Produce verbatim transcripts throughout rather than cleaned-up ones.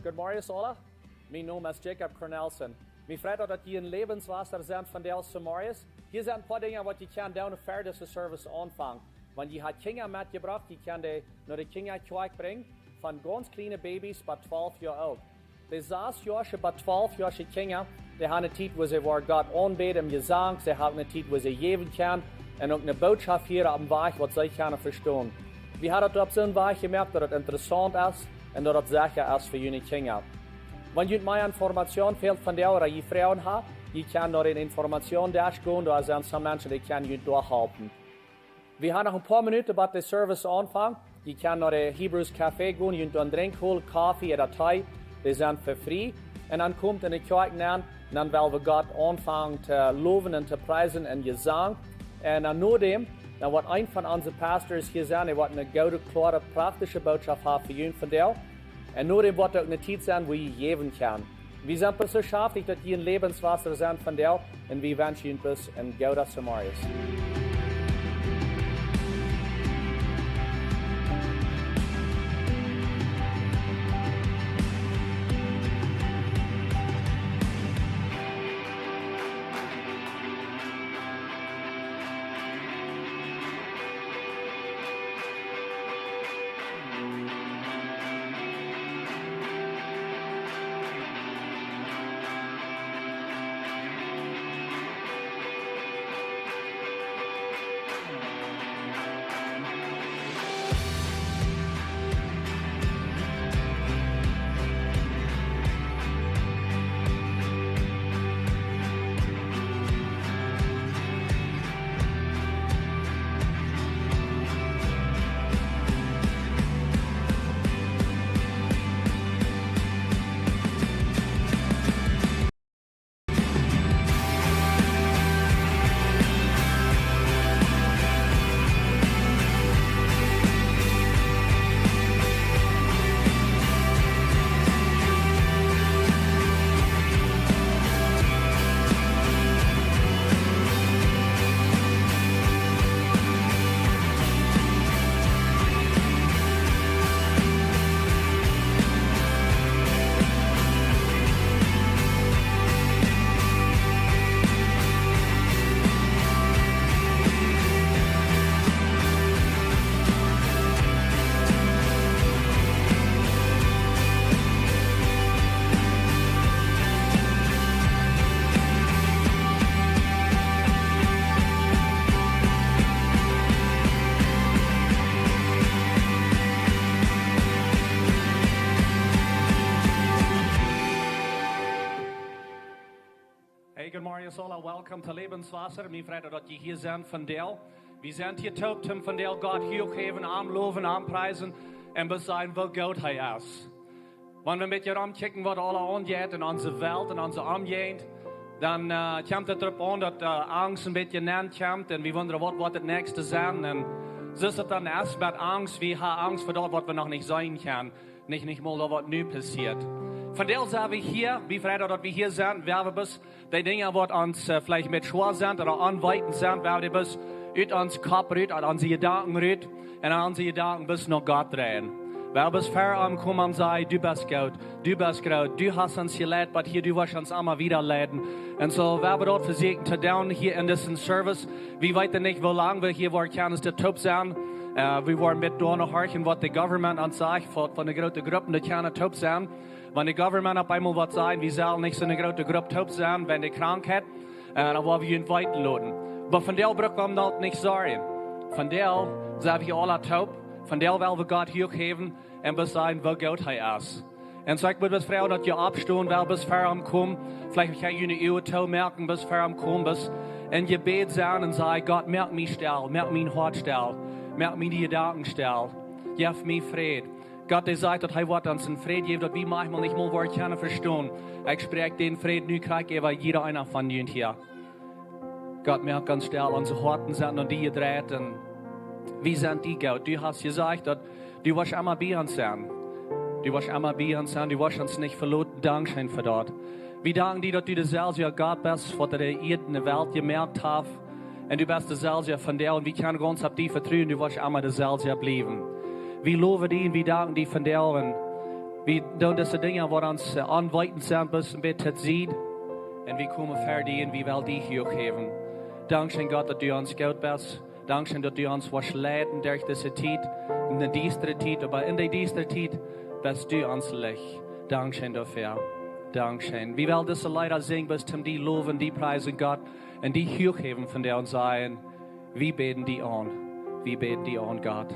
Good morning, aula. Mien Nomen es Jacob Cornelsen. Mie freit daut, daut jie en Läwenswota sent vondoag zemorjes. Hia sent een poa Dinja, waut jie kjennen doonen ver dise Service aunfangen. Wan jie ha Kjinja metjebrocht, jie kjennen dee no de Kjinjakjoakj brinjen, von gaunz kjliene Babys bat twalf Joa oolt. De sas Joasche bat twalf Joasche Kjinja, dee han eene Tiet, wua see woaren Gott aunbäden em Jesank, see han eene Tiet, wua see jäwen kjennen, un uk eene Bootschoft hieren opp een Wajch, waut see kjennen vestonen. Wie haben daut opp soon Wajch jemoakt, daut et interessaunt es un daut et secha es fa june Kjinja. Wan junt mea Information fält vondoag ooda jie Froagen haben, jie kjennen no dän Informationsdesk gonen, doa sent some Menschen, dee kjennen junt doa halpen. Wie haben noch een poa Minuten, bat de Service aunfangt. Jie kjennen no de Hebrews Café gonen, junt een Drinkj holen, Koffe ooda Tee, dee sent fa frie. Un dan komt en de Kjoakj nenn, un dan well wie Gott aunfangen to lowen un to priesen en Jesank. Un dan nodäm, dan woat een von onse Pastors hia sennen, dee woat eene goode, kloare, praktische Bootschoft haben fa junt vondoag. Un nodäm woat uk eene Tiet sennen, wua jie jäwen kjennen. Wie sent bloos soo schaftich, daut jie en Läwenswota sent vondoag, un wie wenschen junt bloos een gooden Zemorjes. Hey, good morning, aula. Welcome to Lebenswasser. Mie freit daut jie hia sent vondoag. Wie sent hia toop toom vondoag Gott huach häwen, am lowen, am priesen un beseenen, woo goot hee es. Wan wie een bät romkjikjen, waut aules aunjeit en onse Welt, en onse Omjäajent, dan, äh, kjemt et doaropp aun, daut, äh, Angst een bät nenn kjemt un wie wundren, waut woat daut näakjste sennen. Un soo es et dan ieescht met Angst, wie haben Angst ver daut, waut wie noch nich seenen kjennen. Nich, nich mol daut, waut nu passieet. Vondoag sent wie hia, wie freit daut wie hia sent, wie haben bloos dee Dinja, waut ons, äh, veleicht een bät schwoa sent ooda onweetend sent, wie haben dee bloos ut ons Kopp rut, ut onse Jedanken rut, un onse Jedanken bloos no Gott dreien. Wie haben bloos ver am komen un sajen: Du best goot, du best groot, du hast ons jeleit, waut hia, du woascht ons emma wieda leiden. Un soo, wie haben daut vesieekjt to doonen hia en disen Service. Wie weeten nich, woo lang wie hia woaren kjennen toop sennen. Äh, wie woaren met doano horchen, waut de Government ons sajcht, von, von de groote Gruppen, dee kjennen toop sennen. Wan de Government opp eemol woat sajen, wie sellen nich soone groote Grupp toop sennen wäajen de Krankheit, äh, dan woa wie junt weeten loten. Oba vondoag bruck wie ons daut nich sorjen. Vondoag sent wie aula toop. Vondoag well wie Gott huach häwen un beseenen, woo goot hee es. Un soo, ekj mucht bloos froagen, daut jie oppstonen, wie bloos ver am komen. Veleicht kjenn jie june Uagen toomoaken, bloos ver am komen, bloos em Jebäd sennen un sajen: Gott, moak mie stell, moak mien Hoat stell, moak miene Jedanken stell. Jeff mie Fräd. Gott, dee sajcht, daut hee woat ons een Fräd jäwen, daut wie maunchmol nich mol woaren kjennen vestonen. Ekj spräakj dän Fräd nu krakjt äwa jieda eena von junt hia. Gott, moak ons stell, onse Hoaten sent aun die jedreit un wie sent die goot. Du hast jesajcht, daut du woascht emma bie ons sennen. Du woascht emma bie ons sennen, du woascht ons nich veloten. Dankscheen fa daut. Wie danken die, daut du deselwja Gott best, waut de Ieed un de Welt jemoakt haft. Un du best deselwja vondoag un wie kjennen gaunz opp die vetruen, du woascht emma deselwja bliewen. Wie lowen die un wie danken die vondoag un Wie doonen dise Dinja, waut ons, äh, aunweetend sent, bloos een bät to Sied. Un wie komen ver die un wie wellen die huach häwen. Dankscheen, Gott, daut du ons goot best. Dankscheen, daut du ons woascht leiden derch dise Tiet, eene diestre Tiet, oba en dee diestre Tiet best du ons Licht. Dankscheen doafäa. Dankscheen. Wie wellen dise Leeda sinjen, bloos toom die lowen, die priesen, Gott, un die huach häwen von die un sajen: Wie bäden die aun. Wie bäden die aun, Gott.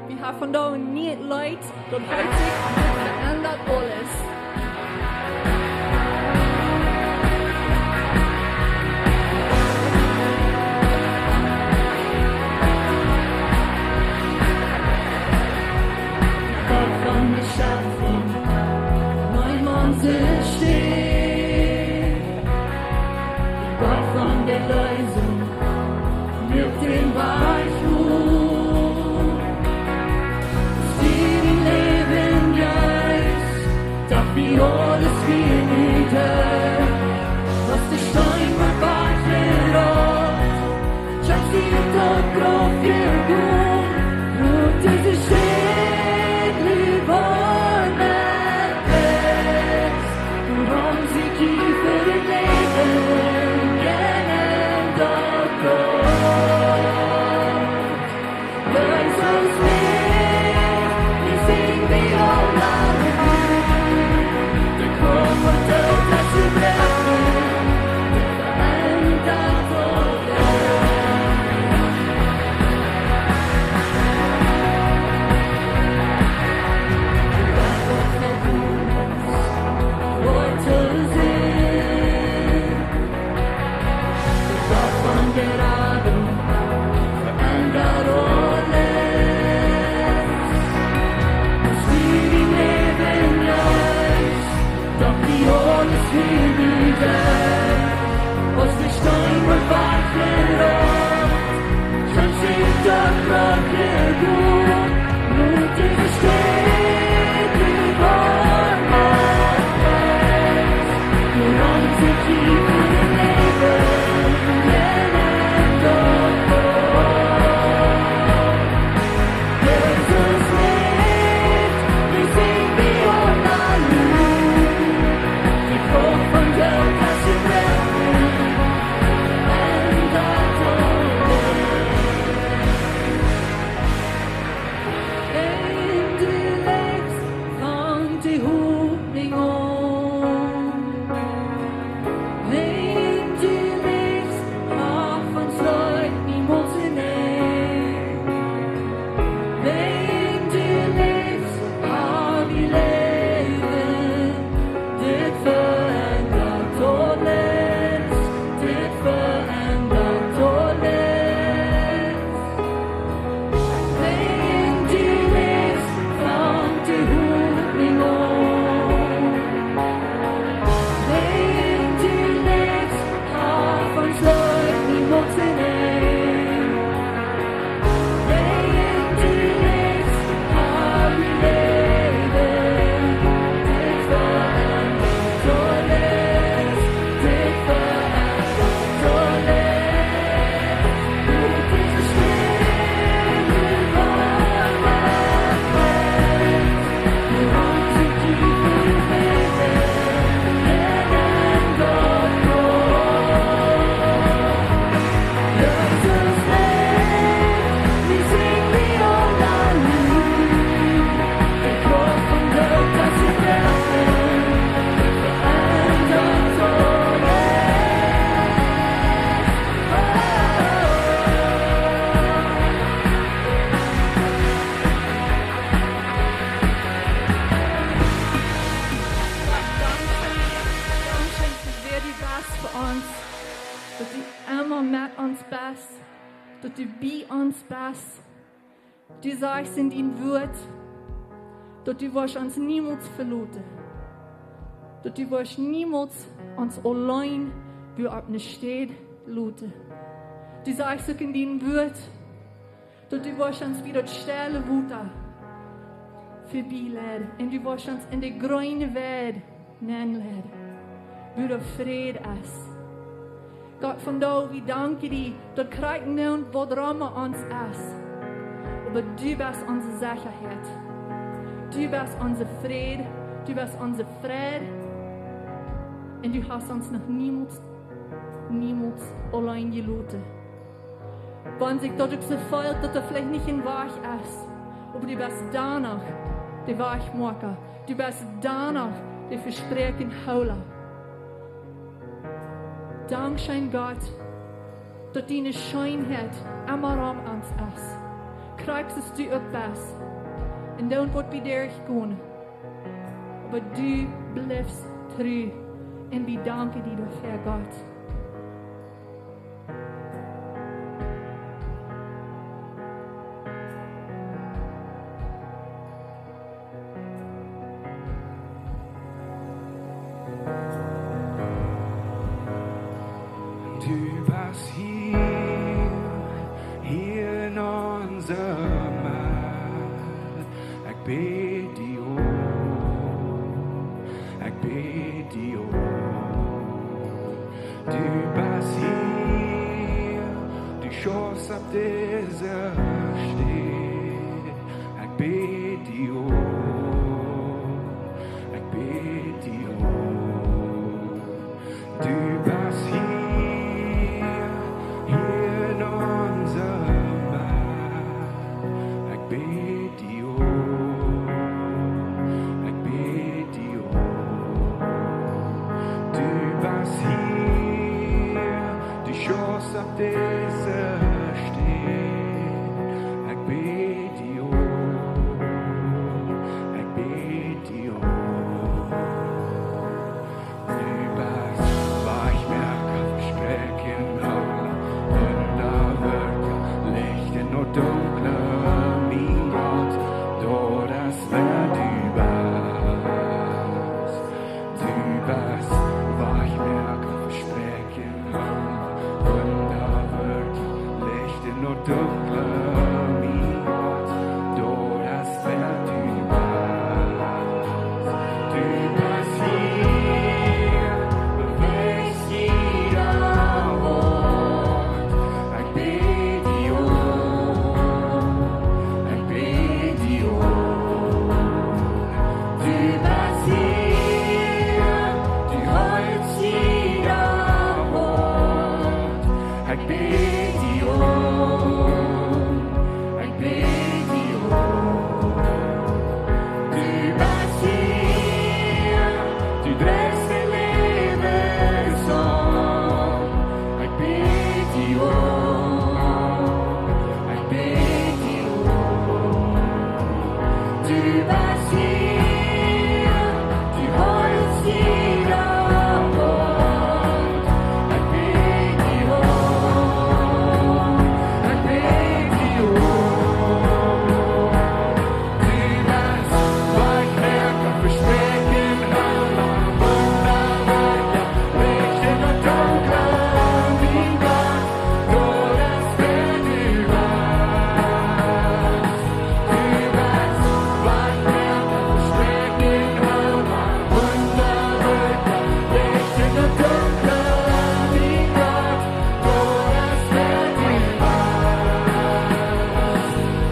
Wie haben vondoag een nieet Leet, daut heet sikj: Dit veendat aules. Gott von de Schepfunk, neem onse Städ. Gott von de Erleesunk, muak dän Wajch opp. Aules wia nu doa, aus de Steen wort wajchjerollt. Kjemt ut daut Graf jegonen, rut dise Städ nu woat nich. Wuarom sie jie fa daut Läwen jegonen? Endlich fangt de Hopninj aun. Wan du läfst, hab von Freid niemols en Enj. Wan du läfst, hab wie Läwen. Dit veendat aules, dit veendat aules. Wan du läfst, fangt de Hopninj aun. Wan du läfst, hab von Freid niemols en Enj. Dankscheen fa wäa du best fa ons, daut du emma met ons best, daut du bie ons best. Du sajchst en dien Wuat, daut du woascht ons niemols veloten, daut du woascht niemols ons auleen wua opp ne Städ loten. Du sajchst uk en dien Wuat, daut du woascht ons bie daut stelle Wota vebie leiden un du woascht ons en de jreene Weid nenleiden, wua doa Fräd es. Gott, vondoag, wie danken die, daut krakjt nu waut rom ons es, oba du best onse Sechaheit. Du best onse Fräd, du best onse Freid. Un du hast ons noch niemols, niemols auleen jeloten. Wan sikj daut uk soo felt, daut doa veleicht nich een Wajch es, oba du best dannoch de Wajchmoaka. Du best dannoch de Vespräakjenhoola. Dankscheen, Gott, daut diene Scheenheit emma rom ons es. Krakjt soo aus du uk best. Un dan woat wie derchgonen. Oba du blifst tru. Un wie danken die doafäa, Gott. Du best hia, hia en onse Medd. Ekj bäd die om, ekj Opp dise Städ, ekj bäd die aun, ekj bäd die aun. Du best hia, hia en onse Medd. Ekj bäd die aun, ekj bäd die aun. Du best hia, du schaufst opp dise Städ. Ekj bäd die aun, ekj bäd die aun. Du best Wajchmoaka, Vespräakjenhoola, Wundawerkja, Licht en daut Dunkle, mien Gott, daut es wäa du best. Du best Wajchmoaka, Vespräakjenhoola, Wundawerkja, Licht en daut Dunkle, mien Gott, daut es wäa du best. Du best hia, bewäajst jieda Hoat. Ekj bäd die aun, ekj bäd die aun. Du best hia, du heelst jieda Hoat. Ekj bäd die aun, ekj bäd die aun. Du best hia, du drajchst de Läwenssaum. Ekj bäd die aun, ekj bäd die aun. Du best hia, du heelst jieda Hoat. Ekj bäd die aun, ekj bäd die aun. Du best Wajchmoaka, Vespräakjenhoola, Wundawerkja, Licht en daut Dunkle, mien Gott, daut es wäa du best. Du best Wajchmoaka, Vespräakjenhoola, Wundawerkja, Licht en daut Dunkle, mien Gott, daut es wäa du best.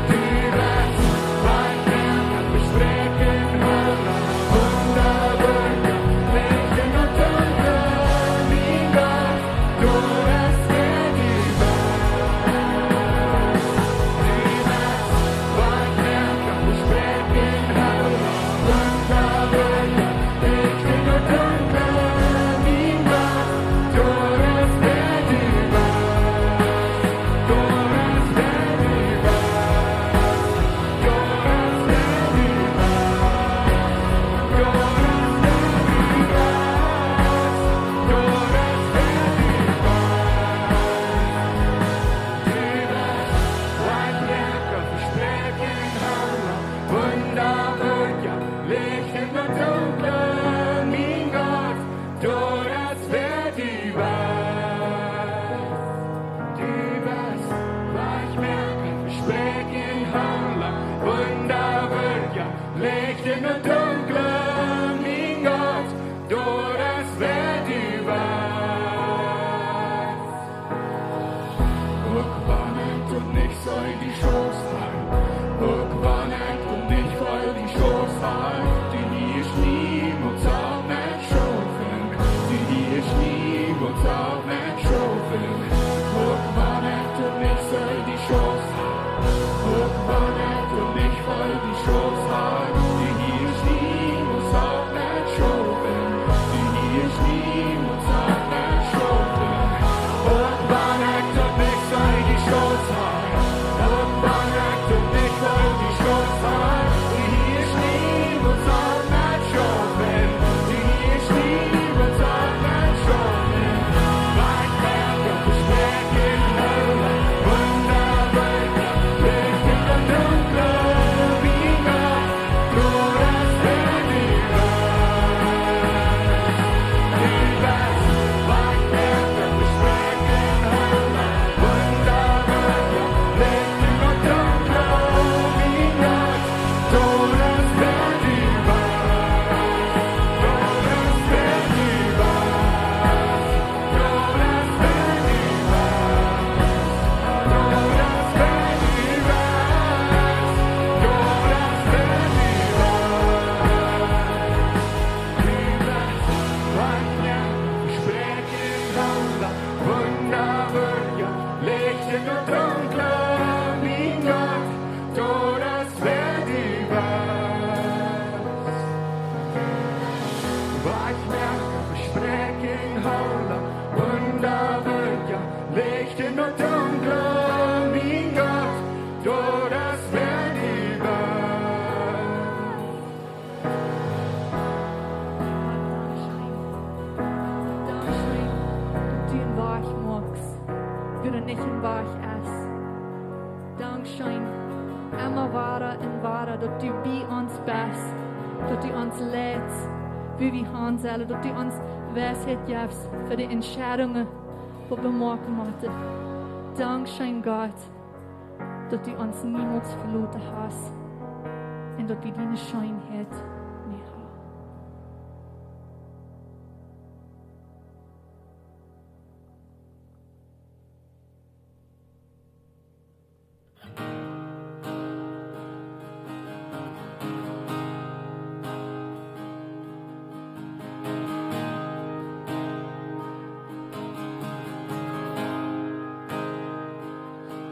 Du best Wajchmoaka, Vespräakjenhoola, Wundawerkja, Licht en daut Dunkle, mien Gott, daut es wäa du best. Du best Wajchmoaka, Vespräakjenhoola, Wundawerkja, Licht en daut Dunkle, mien Gott, daut es wäa du best. Daut es wäa du best. Daut es wäa du best. Daut es wäa du best. Daut es wäa du best. Du best Wajchmoaka, Vespräakjenhoola, Wundawerkja, Licht en daut Dunkle, mien Gott, daut es wäa du best. Du best Wajchmoaka, Vespräakjenhoola, Wundawerkja, Licht en daut Dunkle, mien Gott, daut es wäa du best. Uk wan ekj daut nich soo aus die schaufst, Har. Uk wan ekj daut nich soo aus die schaufst, Har. Du hieescht niemols opp met schaufen. Du hieescht niemols opp met schaufen. Uk wan ekj daut nich soo aus die schaufst, Har. Uk wan ekj daut nich soo aus die schaufst, Har. Du hieescht niemols opp met schaufen. Du hieescht niemols opp met schaufen. Uk wan ekj daut nich soo aus die schaufst, Har. Uk wan ekj daut nich soo aus die schaufst, Har. Du hieescht niemols opp met schaufen. Du hieescht niemols opp met schaufen. ooda nich em Wajch es. Dankscheen, emma wada un wada, daut du bie ons best, daut du ons leitst, wua wie gonen sellen, daut du ons Weisheit jefst fa de Entscheidungen, waut wie moaken motten. Dankscheen, Gott, daut du ons niemols veloten hast un daut wie diene Scheenheit nu haben.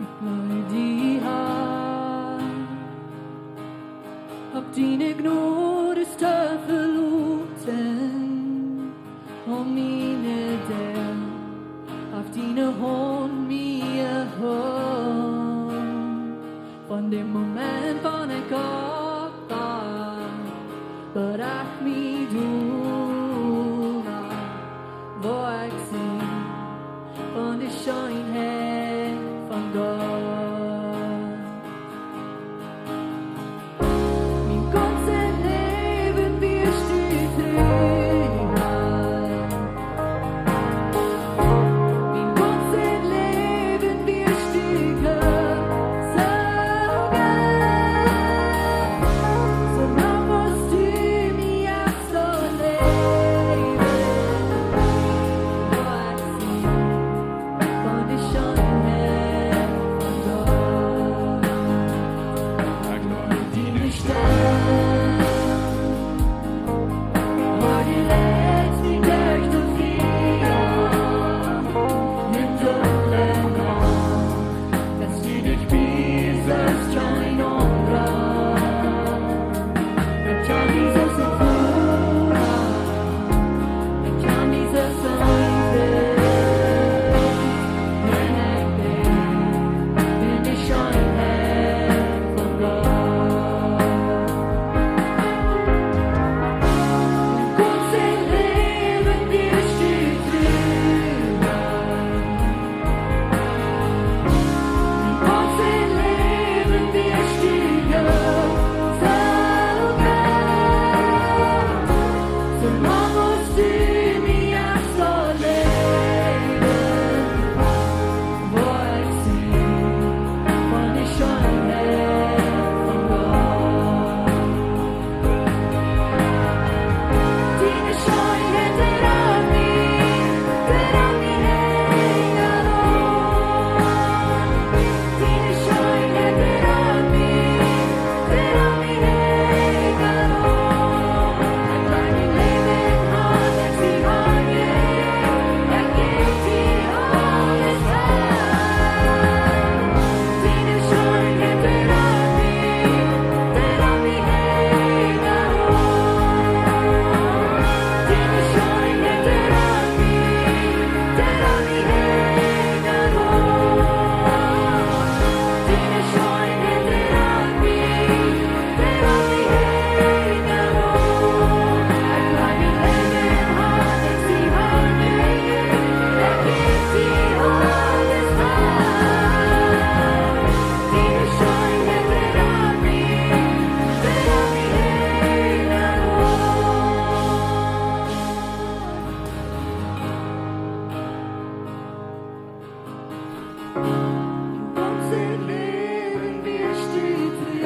Ekj leew die, Herr, opp diene Jnod to veloten. Om miene Deel haft diene Haunt mie jeholpen. Von däm Moment, wan ekj oppwakj, bat ekj mie doa, woa ekj sinjen von de Scheenheit von Gott. Mien gaunzet Läwen wia du tru, Herr. Mien gaunzet Läwen wia du Gott, soo goot. Soo lang aus du mie hast leef, woa ekj sinjen von de Scheenheit von Gott. Diene Stemm, woa du leitst mie derch daut Fia, em dunklen Nacht, daut du nich best, kjeen aundra. Ekj kaun nich soo froh, ekj kaun nich soo sennen, wan ekj denkj aun de Scheenheit von Gott. Gott sien Läwen best du tru. Gott sien Läwen best du Gott, soo goot. Soo lang aus du mie hast leef, woa ekj sinjen von de Scheenheit von Gott. Diene Scheenheit, dee drajcht mie, dee drajcht mie hinjaraun. Diene Scheenheit, dee drajcht mie, dee drajcht mie hinjaraun. Ekj laj mien Läwen han, ekj sie han, ekj jäw die aules han. Mien gaunzet Läwen best du tru.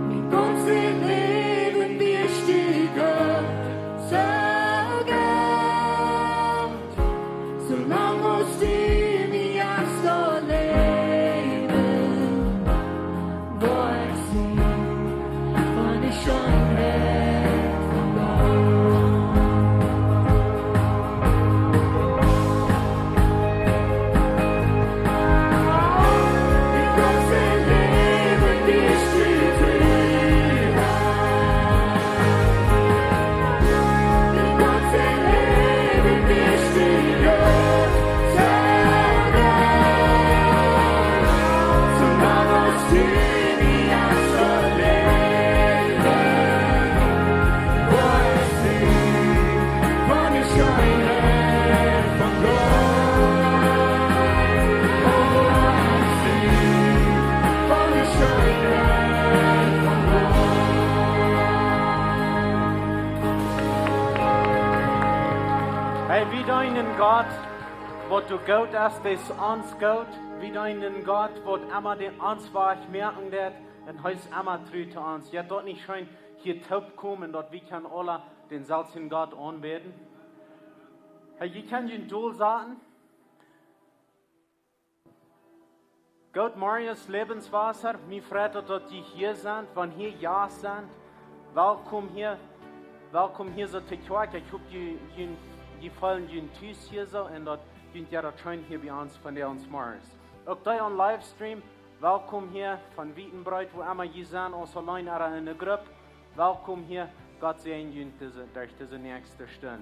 Mien gaunzet Läwen best du Gott, soo goot. Soo lang aus du mie hast leef, woa ekj sinjen von de Scheenheit von Gott. Wie deenen Gott, waut doa goot es, dee es ons goot. Wie deenen Gott, waut emma dän ons Wajch moaken deit, un hee es emma tru to ons. Jeit daut nich scheen, hia toopkomen, daut wie kjennen aula dänselwjen Gott aunbäden? Hey, jie kjennen jun Dol saten. Goot Morjes, Läwenswota, mie freit daut, daut jie hia sent, wan jie hia sent. Welkom hia, welkom hia soo to Kjoakj. Ekj hop, jie, jie, jie feelen junt tus hia soo un daut junt jeit daut scheen hia bie ons vondoag zemorjes. Uk dee aum Livestream, welkom hia von wiet un breet, wua emma jie sent, aus auleen ooda enne Grupp. Welkom hia. Gott säajen junt dise, derch dise näakjste Stund.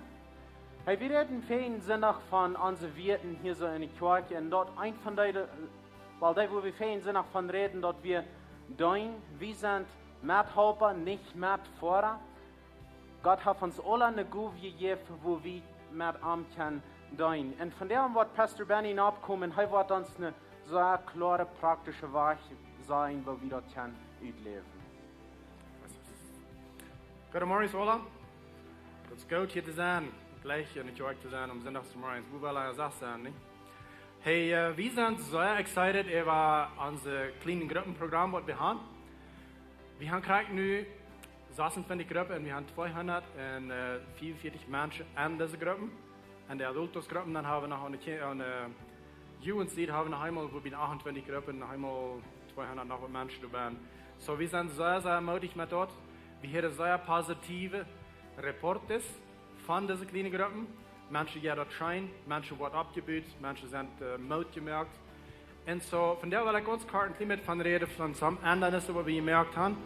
Hey, wie räden väajen Sindach von onse Wieed hia soo enne Kjoakj un daut eent von dee, well, dee, wua wie väajen Sindach von räden, daut wie deenen, wie sent Methalpa, nich Metfoara. Gott haft ons aula eene Gow jejäft, wua wie met am kjennen deenen. Un vondoag woat Pastor Benny noppkomen, hee woat ons een sea kloaren, praktischen Wajch sajen, woo wie daut kjennen utläwen. Goodemorjes aula. Daut es goot hia to sennen. Jlikj enne Kjoakj to sennen aum Sindach zemorjes. Wua well eena sass sennen, nich? Hey, äh, wie sent sea excited äwa onse kjliene Gruppenprogramm, waut wie haben. Wie haben krakjt nu sasuntwintich Gruppen un wie haben tweehundat un, äh, veeaunvieetich Menschen en dise Gruppen. En de Adultos Gruppen, dan haben wie noch aun de Ki-, aun de Jugendsied haben wie noch eemol, wua wie achtuntwintich Gruppen, noch eemol tweehundat noch waut Menschen doabie. Soo, wie sent sea, sea moodich met daut. Wie hieren sea positive Reports von dise kjliene Gruppen. Menschen, jo, daut scheen, Menschen woaren oppjebut, Menschen sent, äh, Moot jemoakt. Un soo, vondoag well ekj gaunz kort een kjlien bät von räden, von some Endrungen, waut wie jemoakt haben.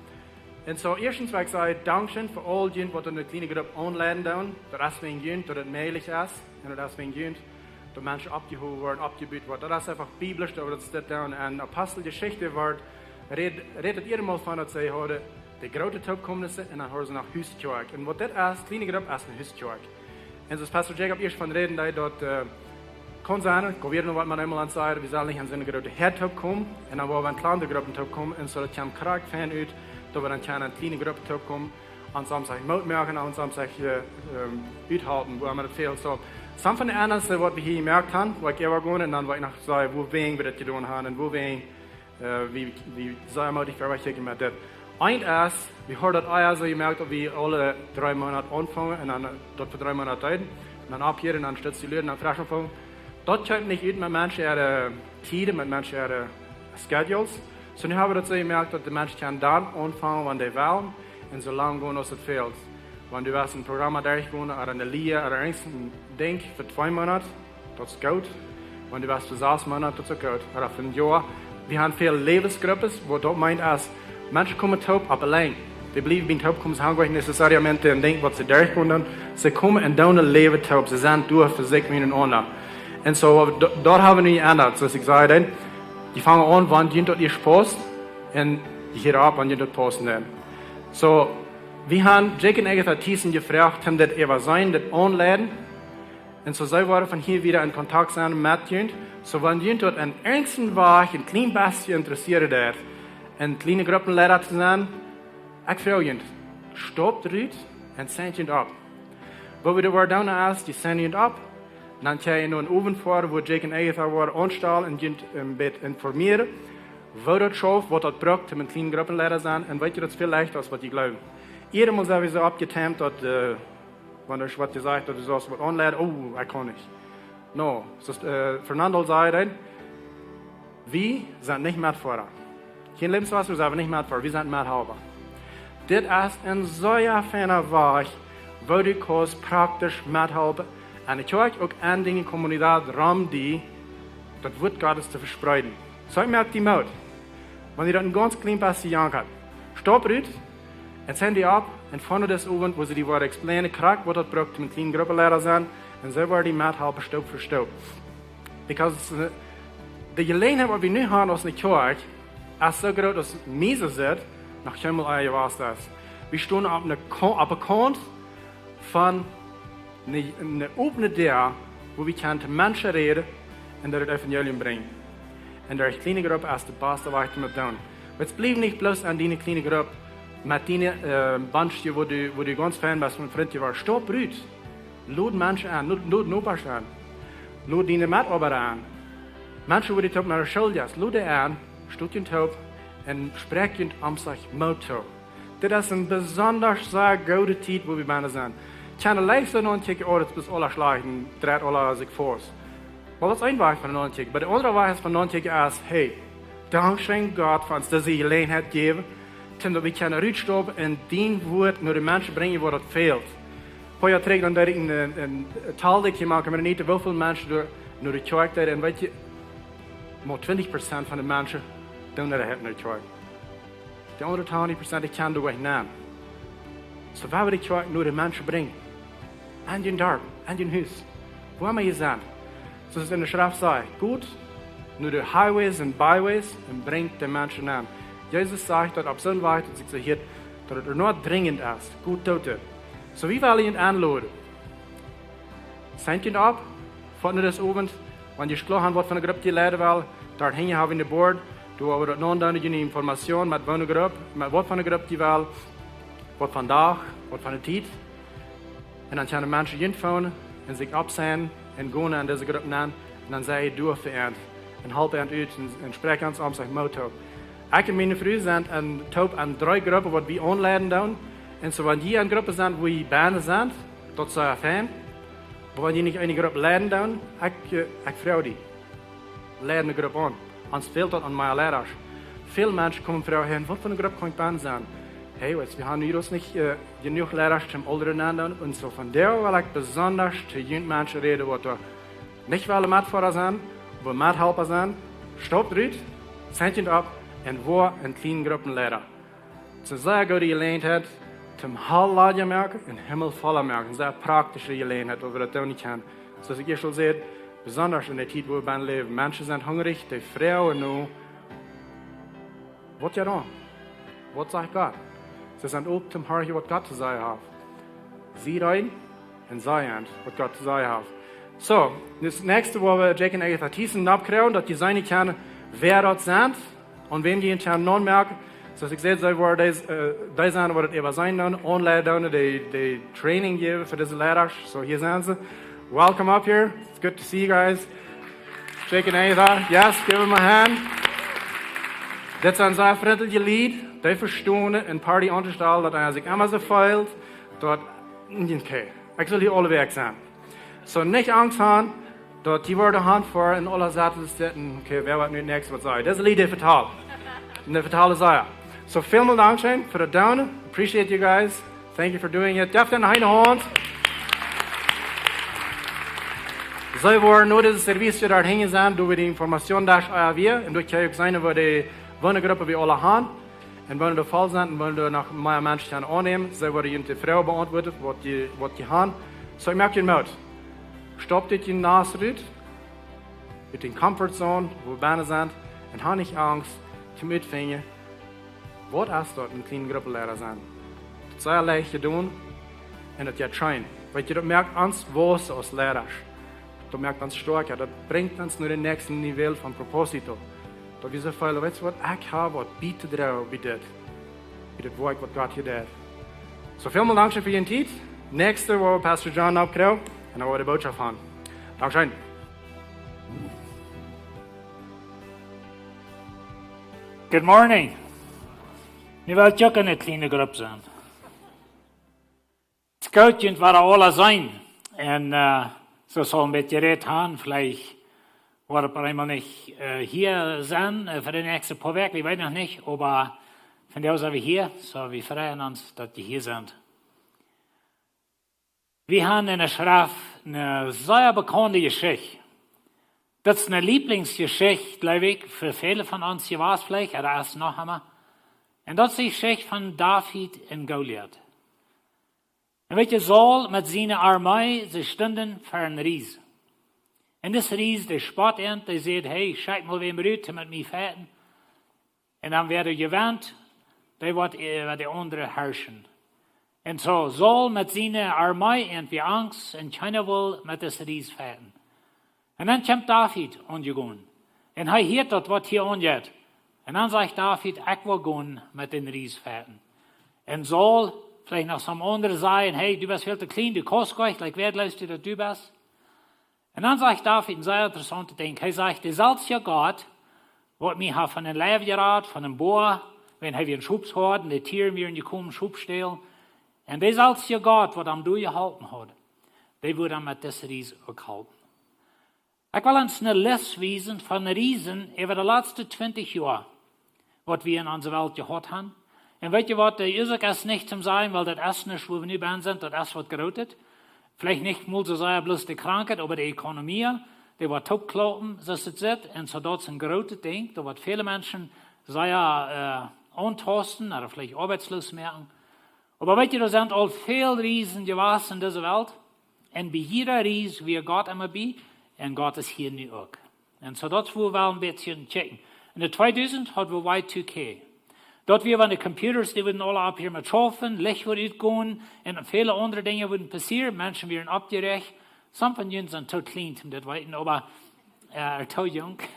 Un soo, ieeschtens well ekj sajen, dankscheen fa aul junt, waut enne kjliene Grupp aunleiden doonen. Daut es wäajen junt, daut et mäajlich es. Un daut es wäajen junt, daut Menschen oppjehowen woaren, oppjebut woaren. Daut es eefach biblisch, daut wie daut doonen. Un Aposteljeschicht woat, rät, rät daut ieeschte Mol von, daut see hauden de groote Toopkomnisse un dan hauden see noch Huskjoakj. Un waut dit es, kjliene Grupp es eene Huskjoakj. Un soo aus Pastor Jacob ieescht von räden deed, daut, äh, kaun sennen, ekj wull noch waut met eemol aun sajen, wie sellen nich aun soone groote Häad toopkomen, un dan woa wie aun kjliene Gruppen toopkomen, un soo daut kjemt krakjt von ut, daut wie dan kjennen aun kjliene Gruppen toopkomen, aun Samstag Moot moaken, aun Samstag, äh, ähm, uthalten, wua wie daut fält. Soo, some von de Endrungen, waut wie hia jemoakt haben, woa ekj äwa gonen, un dan woa ekj noch sajen, wuawäajen wie daut jedonen haben, un wuawäajen äh, wie, wie sea moodich wie wieren met dit. Eent es, wie haben daut ea soo jemoakt, daut wie aule dree Moonat aunfangen un dan, äh, daut fa dree Moonat deeden. Un dan aufhieren un dan Stekj lieren un dan fresch aunfangen. Daut kjeem nich ut met Menschen äare Tieden, met Menschen äare Schedules. Soo nu haben wie daut soo jemoakt, daut de Menschen kjennen dan aunfangen, wan dee wellen, un soo lang gonen aus et fält. Wan du west een Programm derchgonen, ooda eene Lia, ooda irjent een Dinkj fa twee Moonat, daut es goot. Wan du west fa sas Moonat, daut es uk goot. Ooda fa een Joa. Wie haben väl Läwensgruppen, waut daut meent es, Menschen komen toop opp auleen. Dee bliewen bie toopkomen, see haben nich necessariamente een Dinkj, waut see derchgonen. See komen un doonen een Läwen toop. See sent doa fa sikj unjarenaunda. Un soo, do-, daut haben wie nu jeendat. Soo aus ekj säd, dan, dee fangen aun, wan junt daut ieescht pausst, un dee hieren opp, wan junt daut pausst, dan. Soo, wie haben Jake un Agatha Thiessen jefroacht, om dit äwa to seenen, dit aunleiden. Un soo see woaren von hia wieda en Kontakt sennen met junt. Soo wan junt daut en irjent een Wajch een kjlien bät interessieet, een kjliene Gruppenleida to sennen, ekj froag junt, stopt rut un signt junt opp. Waut wie doa woaren doonen es, dee signen junt opp, dan kjenn jie no een Owent foaren, wua Jake un Agatha woaren aunstalen un junt een bät informieren, woo daut schauft, waut daut brukt, om een kjliene Gruppenleida to sennen, un weet jie, daut es väl leichta aus waut jie jleewen. Ieescht mol sent wie soo oppjetimt, daut, äh, wan doa woat jesajcht, daut du saust waut aunleiden, oh, ekj kaun nich. No, soo aus, äh, Fernando säd, wie sent nich Metfoara. Kjeen Läwenswota, wie sent nich Metfoara, wie sent Methalpa. Dit es een sea feina Wajch, woo du kaust praktisch methalpen, enne Kjoakj uk en diene Comunidad rom die, daut Wuat Gottes to vespreeden. Soo ekj moak die Moot, wan jie daut een gaunz kjlien bät jejankat. Stop rut, un sign die opp, un von dis Owent, wua see die woaren explainen, krakjt waut daut brukt, om een kjliene Gruppenleida to sennen, un see woaren die methalpen, Step fa Step. Because, äh, de Jeläajenheit, waut wie nu haben aus eene Kjoakj, es soo groot aus mie soo sett, noch kjeenmol ea jewast es. Wie stonen opp eene Ko-, opp eene Kaunt von eene, eene opne Däa, wua wie kjennen to Menschen räden un daut Evangelium brinjen. Un de kjliene Grupp es de baste Wajch om daut to doonen. Oba jie bliewen nich bloos en diene kjliene Grupp met diene, äh, Bantje, wua du, wua du gaunz fein best met Frind jeworden. Stop rut. Lod Menschen aun, lod, lod Nobasch aun, lod diene Metoabeida aun, Menschen, wua du toop no de School jeist, lod dee aun, stot junt toop un spräakj junt om sikj Moot too. Dit es eene besondasch sea goode Tiet, wua wie bennen sent. Kjeene leicht soo aunkjikjen, oh, daut es aules schlajcht un dreit aules sikj faust. Oba daut es een Wajch von aunkjikjen. Oba de aundre Wajch es von aunkjikjen es, hey, dankscheen Gott fa ons dise Jeläajenheit jäwen, daut wie kjennen rutstoppen un dien Wuat no de Menschen brinjen, wua daut fält. Poa Joa trigj, dan deed ekj een, een, een Taldikj jemoakt, oba nich woo väl Menschen doa no de Kjoakj deeden. Un weet jie, mau twintich Prozent von de Menschen doonen doa no de Kjoakj. De aundre tachentich Prozent, dee kjennen doa nich nenn. Soo, woo wie de Kjoakj no de Menschen brinjen. Aun jun Darp, aun jun Hus. Wua emma jie sent. Soo aus et enne Schreft sajcht, got no de highways un byways un brinjt de Menschen aun. Jesus sajcht daut opp soon Wajch, daut sikj soo hieet, daut et ea noch drinjent es. Got doot et. Soo, wie wellen junt aunloden. Sent junt opp, fa nu dis Owent, wan jie kloa han, waut fa eene Grupp jie leiden wellen, doa hinjen hab wie een Board, doa woa wie daut nomen, june Information met waut fa eene Grupp, met waut fa eene Grupp jie wellen, waut fa een Dach, waut fa eene Tiet. Un dan kjennen Menschen junt phoonen un sikj oppseenen un gonen aun dise Grupp aun. Un dan sie jie doa fa an. Un halpt an ut un, un spräakjt ons om sikj Moot too. Ekj un miene Fru sent aun, toop aun dree Gruppen, waut wie aunleiden doonen. Un soo, wan jie aun Gruppen sent, wua jie bennen sent, daut es sea fein. Oba wan jie nich eene Grupp leiden doonen, ekj, eh, ekj froag die. Leid eene Grupp aun. Ons fält daut aun mea Leidasch. Väl Menschen komen froagen, waut fa eene Grupp kaun ekj bennen sennen? Hey, weetst, wie haben nu nich, eh, jenuach Leidasch toom aule aundre aundonen. Un soo vondoag well ekj besondasch to junt Menschen räden, waut doa nich wellen Metfoara sennen, oba Methalpa sennen. Staupt rut, sent junt opp un woat eene kjliene Grupp leiden. Et es eene sea goode Jeläajenheit, toom Hal ladja moaken un Himmel volla moaken. Eene sea praktische Jeläajenheit, wua wie daut doonen kjennen. Soo aus ekj ieescht aul säd, besondasch enne Tiet, wua wie bennen läwen. Menschen sent hungrich, dee froagen nu, waut jeit aun? Waut sajcht Gott? See sent op toom horchen, waut Gott to sajen haft. See rein un see an, waut Gott to sajen haft. Soo, daut näakjste, wua wie Jake un Agatha Thiessen oppkjrieen, daut jie seenen kjennen, wäa daut sent, aun wäm jie junt kjennen aunmoaken. Soo aus ekj säd, see woaren dee, eh, dee sennen, waut daut äwa sennen doonen, aunleiden doonen, dee, dee Training jäwen fa dise Leidasch. Soo, hia sent see. Welcome up here. It's good to see you guys. Jake un Agatha. Yes, give them a hand. Dit sent sea frintliche Lied. Dee vestonen eene Party aun to stalen, daut eena sikj emma soo feelt, daut, okay, ekj saul hia aule Wäakj sennen. Soo, nich Angst haben, daut jie woaren han fa un aule Saten sitten, okay, wäa woat nu näakjst waut sajen? Daut es een Lied, dee vetalt. Un dee vetalen sea. Soo, välmol dankscheen fa daut doonen. Appreciate you guys. Thank you for doing it. Jeft an eene Haunt. See woaren no dise Service doa hinjen sennen, doa wua de Information Desk ea wia. Un doa kjenn jie uk seenen, wua de, waut fa eene Grupp wie aule haben. Un wan doa voll sent un wan doa noch mea Menschen kjennen aunnämen, see woaren junt de Froag beauntwuaden, waut jie, waut jie haben. Soo, ekj moak junt Moot. Staupt ut jun Nast rut, ut de Comfort Zone, wua wie bennen sent, un hab nich Angst, toom utfinjen, waut es daut, eene kjliene Gruppeleida sennen. Daut es sea leicht jedonen un daut jeit scheen. Weetst, daut moakt ons wausen aus Leidasch. Daut moakt ons stoakja. Daut brinjt ons no dän näakjsten Niveau von Propósito. Daut wie soo feelen, weetst waut, ekj hab waut bie to droagen bie dit. Bie dit Woakj waut Gott hia deit. Soo, välmol dankscheen fa june Tiet. Näakjste woa wie Pastor John oppkjrieen un dan woa wie de Botschaft haben. Dankscheen. Good morning. Nu well ekj uk eene kjliene Grupp sennen. Daut es goot, junt wada aula seenen. Un, eh, soo aus wie aul een bät jerät haben, veleicht woa wie opp eemol nich, eh, hia sennen, eh, fa de näakjste poa Wäakj, wie weeten noch nich, oba vondoag sent wie hia, soo wie freien ons, daut jie hia sent. Wie haben enne Schreft eene sea bekaunde Jeschicht. Daut es eene Lieblingsjeschicht, jleew ekj, fa väle von ons jewast veleicht, ooda es noch emma. Un daut es de Jeschicht von David un Goliat. Un weetst, Saul met siene Armee, see stunden ver eenen Ries. Un dis Ries, dee spott an, dee säd: "Hey, schekj mol wäm rut, met mie fechten. Un dan wäa jewant, dee woat, eh, äwa de aundre harschen." Un soo, Saul met siene Armee, an wia Angst, un kjeena wull met dis Ries fechten. Un dan kjemt David aunjegonen. Un hee hieet daut, waut hia aunjeit. Un dan sajcht David: "Ekj well gonen met dän Ries fechten." Un Saul, Veleicht noch some aundre sajen: "Hey, du best väl to kjlien, du kaust nich, like, wäa jleeft die daut du best?" Un dan sajcht David een sea interessauntet Dinkj. Hee sajcht: "De selwja Gott, waut mie haft von dän Leew jerat, von dän Boa, wan hee wia een Schopshoad un de Tieren wieren jekomen Schop stälen. Un de selwja Gott, waut am doa jeholpen haud, dee wudd am met dise Ries uk halpen." Ekj well ons eene List wiesen von Riesen äwa de latste twintich Joa, waut wie en onse Welt jehaut haben. Un weet jie waut, de Uasoak es nich toom sajen, wiels daut es nich, wua wie nu bie sent, daut es waut Grootet. Veleicht nich mol soo sea bloos de Krankheit, oba de Ekonomie, dee woat toopklaupen, soo aus et sitt. Un soo daut es een grootet Dinkj, doa woat väle Menschen sea, äh, auntausten, ooda veleicht oabeitsloos moaken. Oba weet jie, doa sent aul väl Riesen jewast en dise Welt. Un bie jieda Ries wia Gott emma bie. Un Gott es hia nu uk. Un soo daut wie wellen een bät kjikjen. En de tweedusent haud wie Y two K. Daut wia, wan de Computers, dee wudden aule opphieren met schaufen, Licht wudd utgonen un väle aundre Dinja wudden passieren. Menschen wieren oppjeräacht. Some von junt sent too kjlien om dit to weeten, oba, äh, too junk.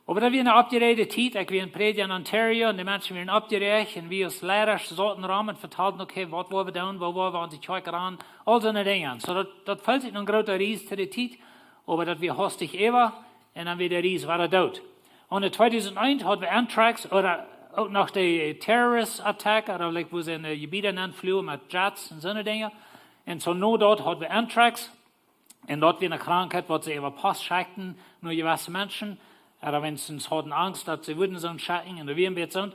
Oba daut wia eene oppjeräajde Tiet. Ekj wia een Prädja en Ontario un de Menschen wieren oppjeräacht un wie aus Leida sauten rom un vetalden: "Okay, waut woa wie doonen? Woo woa wie onse Kjoakj ranen?" Aul soone Dinja. Soo daut, daut feelt sikj noch een groota Ries to de Tiet, oba daut wia haustich äwa un dan wia de Ries wada doot. En de tweedusent eent haud wie Anthrax, ooda uk noch de Terrorist Attack, ooda, like, wua see en de Jebieden nenfluagen met Jets un soone Dinja. Un soo no daut haud wie Anthrax. Un daut wia eene Krankheit, waut see äwa Post schekjten no jewesse Menschen. Ooda weens hauden Angst, daut see wudden soont schekjen. Un doa wia een bät soont.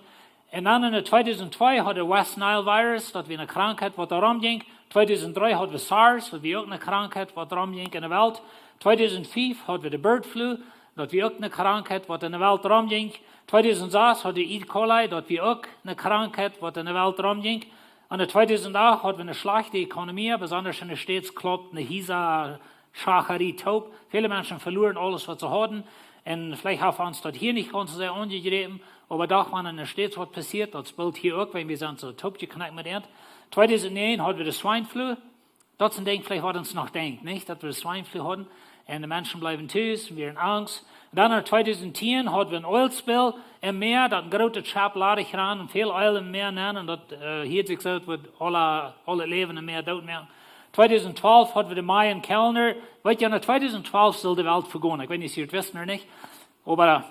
Un dan en de tweedusent twee haud wie West Nile Virus, daut wia eene Krankheit, waut doa romjinkj. Tweedusent dree haud wie SARS, daut wia uk eene Krankheit, waut romjinkj en de Welt. Tweedusent fief haud wie de Bird Flu, daut wia uk eene Krankheit, waut en de Welt romjinkj. Tweedusent sas haud wie E. coli, daut wia uk eene Krankheit, waut en de Welt romjinkj. En de tweedusent acht haud wie eene schlajchte Ekonomie, besonda en de States, klopt, eene Hiesa Schacharie toop. Väle Menschen veluaren aules, waut see hauden. Un veleicht haft ons daut hia nich gaunz soo aunjejräpen, oba doch, wan en de States waut passieet, daut speelt hia uk, wan wie sent soo toopjekjnakjt met an. Tweedusent näajen haud wie de Swine Flu. Daut es een Dinkj veleicht, waut ons noch denkjt, nich? Daut wie de Swine Flu hauden. Un de Menschen bleewen tus, wieren en Angst. Un dan en tweedusent tieen haud wie een Oilspill em Mäa, daut een grootet Schepp ladich rand un väl Oil em Mäa nenn. Un daut, äh, hieed sikj soo, daut wudd aule, aule Läwen em Mäa doot moaken. Tweedusent twalf haud wie de Mayan Calendar. Weet jie, en tweedusent twalf sull de Welt vegonen. Ekj weet nich, aus jie daut wisten ooda nich. Oba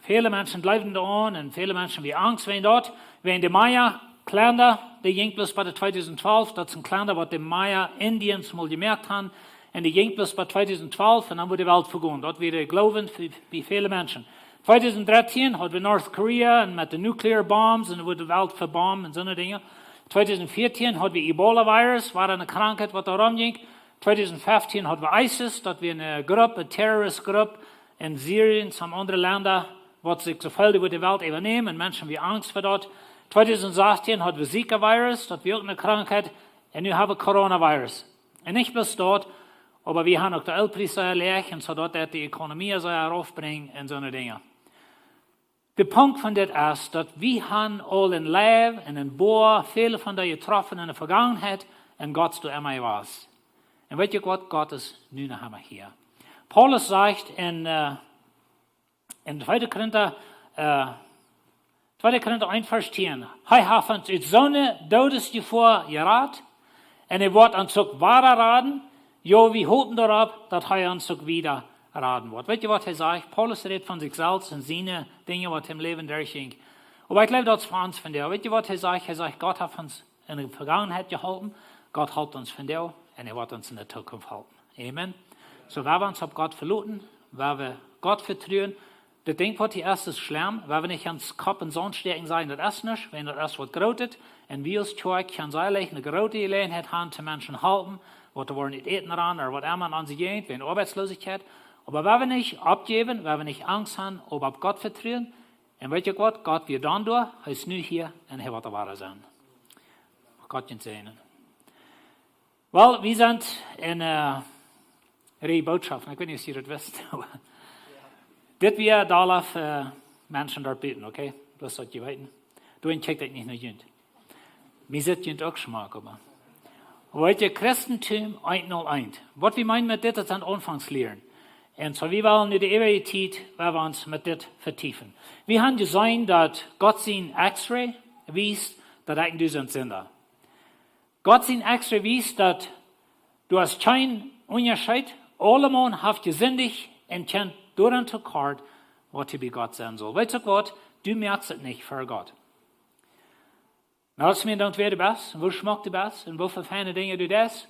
väle Menschen jleewden doaraun un väle Menschen wieren Angst wäajen daut. Wäajen de Maya Calendar, dee jinkj bloos bat de tweedusent twalf, daut es een Calendar, waut de Maya Indians mol jemoakt haben. Un dee jinkj bloos bat tweedusent twalf un dan wudd de Welt vegonen. Daut wia de Gloowen bie, bie väle Menschen. Tweedusent drettieen haud wie North Korea un met de nuclear bombs un wudd de Welt vebomben un soone Dinja. Tweedusent vieetieen haud wie Ebola Virus, wia eene Krankheit, waut doa romjinkj. Tweedusent feftieen haud wie ISIS, daut wia eene Grupp, eene Terrorist Grupp en Syrien, some aundre Lenda, waut sikj soo feeld äwa de Welt äwanämen un Menschen wieren Angst fa daut. Tweedusent sastieen haud wie Zika Virus, daut wia uk eene Krankheit. Un nu hab wie Coronavirus. Un nich bloos daut, oba wie haben uk de Oilpries sea läach un soo daut daut de Ekonomie sea raufbrinjt un soone Dinja. De Punkt von dit es, daut wie haben aul en Leew un en Boa väle von dee jetroffen en de Vegangenheit un Gott es doa emma jewast. Un weet jie waut? Gott es nu noch emma hia. Paulus sajcht en, äh, en tweede Korinta, äh, tweede Korinta eent Varsch tieen: "Hee haft ons ut soone Doodesjefoa jerat un hee woat ons uk wada raden. Jo, wie hopen doaropp, daut hee ons uk wada raden woat." Weet jie waut hee sajcht? Paulus rät von sikj selfst un siene Dinja, waut em Läwen derchjinkj. Oba ekj jleew, daut es fa ons vondoag. Weet jie waut hee sajcht? Hee sajcht, Gott haft ons en de Vegangenheit jeholpen, Gott halpt ons vondoag un hee woat ons en de Zukunft halpen. Amen. Soo, wan wie ons opp Gott veloten, wan wie Gott vetruen, daut Dinkj, waut hia es, es schlemm. Wan wie nich ons Kopp em Saunt stäakjen, sajen, daut es nuscht, wan daut es waut Grootet. Un wie aus Kjoakj kjennen secha eene groote Jeläajenheit haben, de Menschen halpen, waut doa woaren nich äten ranen ooda waut emma aun sikj jeit, wäajen Oabeitslosigkjeit. Oba wan wie nich oppjäwen, wan wie nich Angst haben, oba opp Gott vetruen, un weet jie waut? Gott wia dan doa, hee es nu hia un hee woat doa wada sennen. Gott junt säajnen. Well, wie sent en, äh, Rieej Bootschoften. Ekj weet nich, aus jie daut wisten, oba dit wia dolla fa Menschen doa buten, okay? Bloos daut jie weeten. Doa kjikj ekj nich no junt. Mie sitt junt uk schmock, oba. Weet jie, Christentum eent null eent. Waut wie meenen met dit, daut sent Aunfangslieren. Un soo, wie wellen nu de äwaje Tiet, wua wie ons met dit vetiefen. Wie haben jeseenen, daut Gott sien X-Ray wiest, daut ekj un du sent Sinda. Gott sien extra wiest daut doa es kjeen Unjascheet. Aulemaun haft jesindicht un kjemt doaraun to kort, waut hee bie Gott sennen saul. Weetst uk waut? Du moakst et nich fa Gott. Na, daut es mie dan wea de best, un woo schmock de best, un woo väl feine Dinja du deist,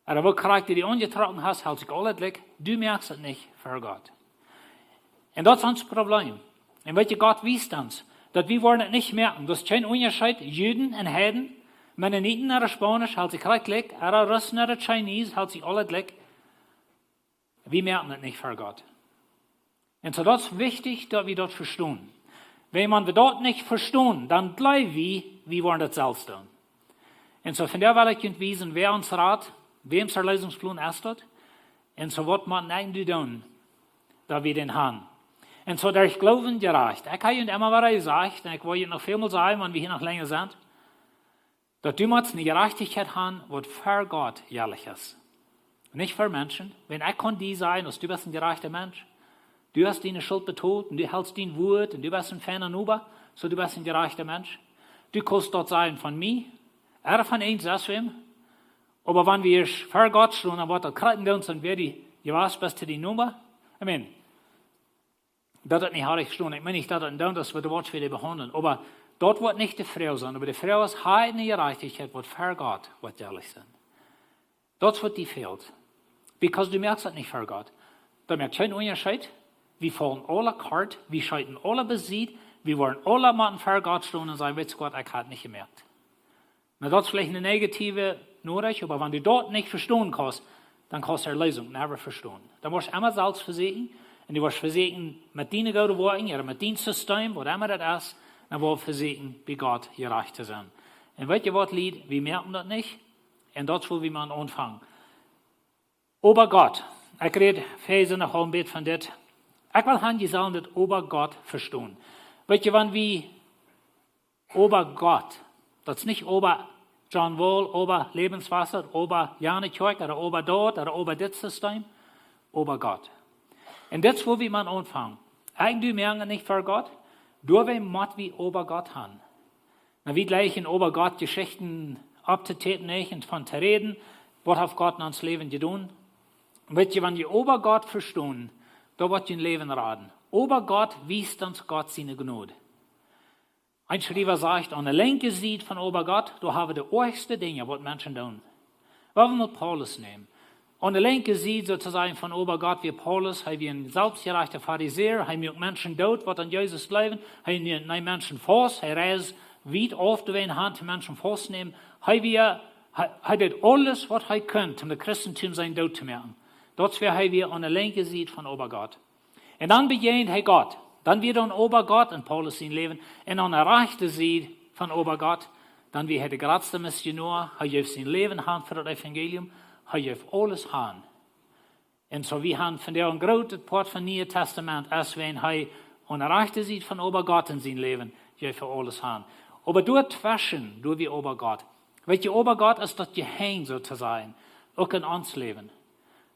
ooda woo krakjt du die aunjetrocken hast, helt sikj aulet likj. Du moakst et nich fa Gott. Un daut es ons Problem. Un weetst, Gott wiest ons, daut wie woaren et nich moakjen. Daut es kjeen Unjascheet, Juden un Heiden, Mennoniten ooda Spaunisch, helt sikj krakjt likj, ooda Russen ooda Chinese, helt sikj aulet likj. Wie moakjen et nich fa Gott. Un soo, daut es wichtich, daut wie daut vestonen. Wan wie daut nich vestonen, dan jleew wie, wie woaren daut selfst doonen. Un soo, von doa well ekj junt wiesen, wäa ons rat, wäms Erleesungsplon es daut. Un soo, waut mott een eejentlich doonen, daut wie dän han. Un soo, derch Gloowen jerajcht. Ekj hab junt emma wada jesajcht, un ekj well junt noch väl mol sajen, wan wie hia noch lenja sent, daut du motst ne Jerajchtichkjeit han, waut fa Gott jerecht es. Nich fa Menschen. Wan ekj kaun die sajen, aus du best een jerajchta Mensch, du hast diene Schult betolt un du helst dien Wuat un du best een feina Noba, soo du best een jerajchta Mensch. Du kaust daut sajen von mie, ooda von eent sest wäm. Oba wan wie fa Gott stonen, dan woat daut krakjt doonen, soo aus du jewast best to dien Noba. Amen. Daut daut nich haft jestonen. Ekj meen nich, daut daut dan, daut wie de Welt wada behaundlen. Oba daut woat nich de Froag sennen. Oba de Froag es, hab ekj ne Jerajchtichkjeit, waut fa Gott woat jerecht sennen? Daut es waut die fält. Because du moakst daut nich fa Gott. Daut moakt kjeen Unjascheet. Wie faulen aule kort, wie scheeten aule besied, wie woaren aule motten fa Gott stonen un sajen, weetst Gott, ekj hab et nich jemoakt. Na, daut es veleicht ne negative Norecht, oba wan du daut nich vestonen kaust, dan kaust du Erleesunk never vestonen. Dan woascht du emma selfst vesieekjen, un du woascht vesieekjen met diene goode Woakjen, ooda met dien System, waut emma daut es, dan woascht du vesieekjen, bie Gott jerajcht to sennen. Un weetst waut, Lied, wie moakjen daut nich, un daut es wua wie motten aunfangen. Oba Gott. Ekj räd Varsch noch een bät von dit. Ekj well han, jie sellen dit oba Gott vestonen. Weetst, wan wie oba Gott, daut es nich oba John Wall, oba Lebenswasser, oba jane Kjoakj, ooda oba daut, ooda oba dit System, oba Gott. Un dit es wua wie motten aunfangen. Eejentlich moakjen wie nich fa Gott, doawäajen mott wie oba Gott han. Na, wie jlikjen oba Gott Jeschichten opptotäpen, nich, un von to räden, waut haft Gott en ons Läwen jedonen. Weetst, wan jie oba Gott vestonen, daut woat jun Läwen raden. Oba Gott wiest ons Gott siene Jnod. Een Schriewa sajcht, aun de linkje Sied von oba Gott, doa hab wie de oajchste Dinja, waut Menschen doonen. Wan wie mol Paulus nämen. Aun de linkje Sied, soo to sajen, von oba Gott wia Paulus, hee wia een selfstjerajchta Farisäa, hee muak Menschen doot, waut aun Jesus jleewden, hee neem Menschen faust, hee reisd wiet auf, doawäajen han to Menschen faust nämen, hee wia, hee, hee deed aules, waut hee kunn, om daut Christentum sienen doot to moaken. Daut wia, hee wia aun de linkje Sied von oba Gott. Un dan bejäajend hee Gott. Dan wia doa oba Gott en Paulus sien Läwen. Un aun de rajchte Sied von oba Gott, dan wia hee de jratste Missionoa. Hee jeef sien Läwen han fa daut Evangelium. Hee jeef aules han. Un soo, wie han vondoag een grootet Poat von Niee Tastament, aus wan hee aun de rajchte Sied von oba Gott en sien Läwen jeef hee aules han. Oba doatweschen, doa wia oba Gott. Weetst, oba Gott es daut Jehenj, soo to sajen, uk en ons Läwen.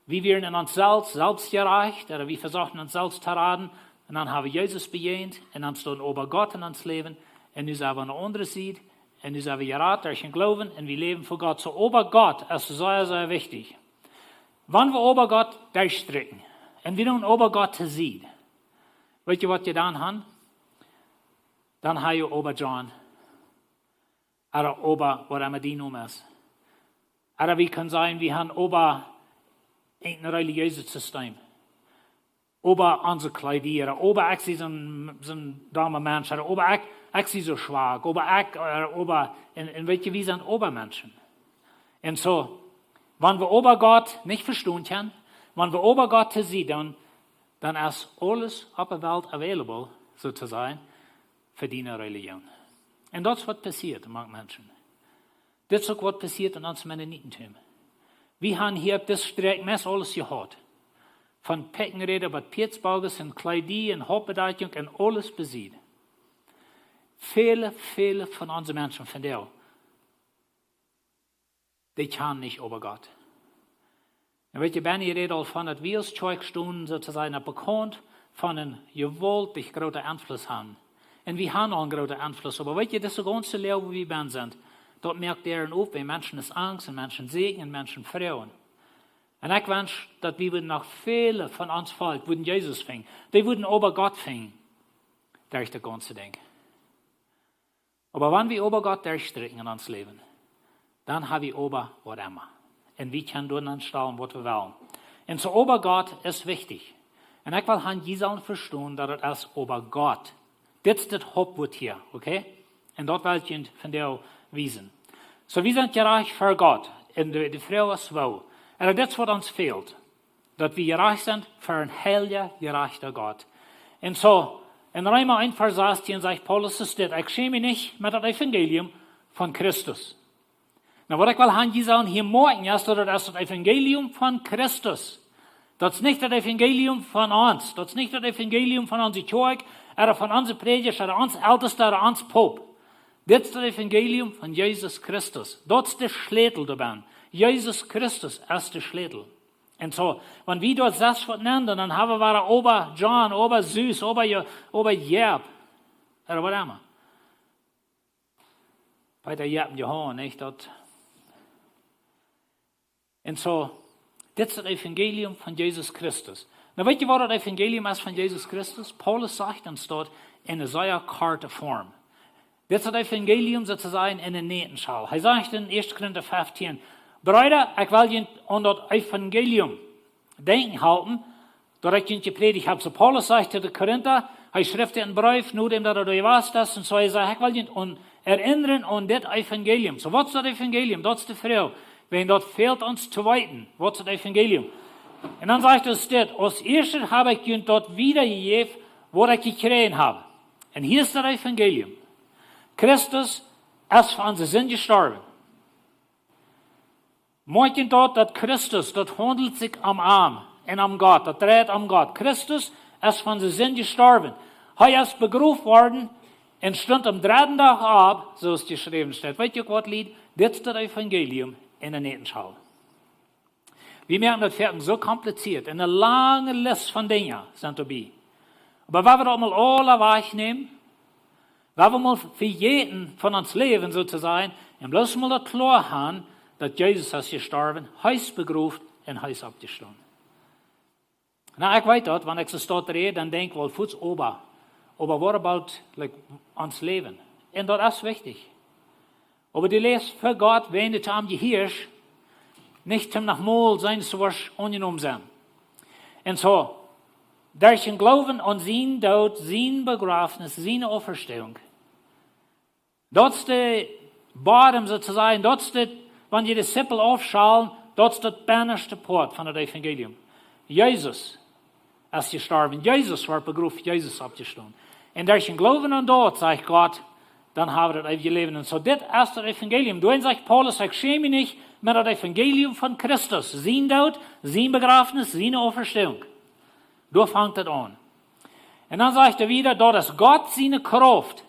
Wie wieren en ons selfst, selfstjerajcht, ooda wie vesochten ons selfst to raden, un dan hab wie Jesus bejäajent, un dan stund oba Gott en ons Läwen, un nu sent wie aun de aundre Sied, un nu sent wie jerat derch dän Gloowen, un wie läwen fa Gott. Soo, oba Gott es sea, sea wichtich. Wan wie oba Gott derchstrikjen, un wie doonen oba Gott to Sied, weetst waut jie dan han? Dan ha jie oba John. Ooda oba, waut emma dien Nomen es. Ooda wie kjennen sajen, wie han oba een relijeeset System. Oba onse Kjleeda, oba ekj sie soon, soon doma Mensch, oba ekj, ekj sie soo schwak, oba ekj, ooda oba, un, un weetst, wie sent oba Menschen. Un soo, wan wie oba Gott nich vestonen kjennen, wan wie oba Gott to Sied doonen, dan es aules opp de Welt available, soo to sajen, fa diene Relijoon. Un daut es waut passieet mank Menschen. Dit es uk waut passieet en ons Mennonitentum. Wie han hia opp dise Strakj meist aules jehaut. Von Pekjenräda bat Pieetsbauges un Kjleeda un Hauptbedakjunk un aules besied. Väle, väle von onse Menschen vondoag, dee kjanen nich oba Gott. Un weetst, Benny räd aul von daut wie aus Kjoakj stonen, soo to sajen, opp bekaunt von een jewaultich groota Enfluss han. Un wie han aul een groota Enfluss. Oba weetst, dit es de gaunze Loag, wua wie bennen sent. Daut moakt Däaren op, wan Menschen es Angst un Menschen säkjen un Menschen froagen. Un ekj wensch, daut wie wudden noch väle von ons Volkj wudden Jesus finjen. Dee wudden oba Gott finjen, derch daut gaunze Dinkj. Oba wan wie oba Gott derchstrikjen en ons Läwen, dan ha wie oba waut emma. Un wie kjennen doa aunstalen, waut wie wellen. Un soo oba Gott es wichtich. Un ekj well han, jie sellen vestonen, daut et es oba Gott. Dit es daut Hauptwuat hia, okay? Un daut well ekj junt vondoag wiesen. Soo, wie sent jerajcht ver Gott. Un de, de Froag es, woo? Un dit es, waut ons fält. Daut wie jerajcht sent ver een heilja, jerajchta Gott. Un soo, en Reema eent Varsch sastieen sajcht Paulus es dit: "Ekj schäm mie nich met daut Evangelium von Christus." Nu, waut ekj well han, jie sellen hia moakjen, es daut et es daut Evangelium von Christus. Daut es nich daut Evangelium von ons. Daut es nich daut Evangelium von onse Kjoakj, ooda von onse Prädjasch, ooda ons Eltesta, ooda ons Poop. Dit es daut Evangelium von Jesus Christus. Daut es de Schlätel doabie. Jesus Christus es de Schlätel. Un soo, wan wie doa sest waut nenn, dan haben wie oba John, oba Sus, oba Jo-, oba Jeb, ooda waut emma. Peter, Jeb, Johan, nich daut. Un soo, dit es daut Evangelium von Jesus Christus. Nu, weet jie, waut daut Evangelium es von Jesus Christus? Paulus sajcht ons daut en eene sea korte Form. Dit es daut Evangelium, soo to sajen, en eene Nutenschal. Hee sajcht en Ieeschte Korinta feftieen: "Breeda, ekj well junt aun daut Evangelium denkjen halpen, daut ekj junt jeprädicht hab." Soo Paulus sajcht to de Korinta, hee schrift een Breef, nodäm daut hee doa jewast es, un soo hee sajcht: "Ekj well junt aun, erinnren aun dit Evangelium." Soo, waut es daut Evangelium? Daut es de Froag. Wan daut fält ons to weeten, waut es daut Evangelium? Un dan sajcht hee dit: "Aus ieeschtet hab ekj junt daut wiedajejäft, waut ekj jekjräajen hab." Un hia es daut Evangelium. Christus es fa onse Sind jestorwen. Moakj junt daut, daut Christus, daut haundelt sikj om am un om Gott, daut dreit om Gott. Christus es fa onse Sind jestorwen. Hee es begroft worden un stunt aum dredden Dach opp, soo aus jeschräwen steit. Weet jie uk waut, Lied? Dit es daut Evangelium en eene Nutenschal. Wie moakjen daut foaken soo kompliziert. Eene lange List von Dinja sent doabie. Oba wan wie daut mol aula wajchnämen, wan wie mol vejäten von ons Läwen, soo to sajen, un bloos mol daut kloa han, daut Jesus es jestorwen, hee es begroft un hee es oppjestonen. Nu, ekj weet daut, wan ekj soo stoakj räd, dan denkj ekj woll fuaz oba. Oba what about, like, ons Läwen? Un daut es wichtich. Oba du läfst fa Gott, wan du to am jehieescht, nich toom noch mol seenen, soo woascht aunjenomen sennen. Un soo, derch dän Gloowen aun sien Doot, sien Begrafnis, siene Auferstehung. Daut es de Bodem, soo to sajen, daut es de, wan jie de Sippel aufschalen, daut es daut bennaschte Poat von daut Evangelium. Jesus es jestorwen, Jesus wort begroft, Jesus oppjestonen. Un derch dän Gloowen aun daut, sajcht Gott, dan hab wie daut eewje Läwen. Un soo, dit es daut Evangelium. Doarenn sajcht Paulus: "Ekj schäm mie nich met daut Evangelium von Christus, sien Doot, sien Begrafnis, siene Auferstehung." Doa fangt et aun. Un dan sajcht hee wieda: "Daut es Gott siene Krauft."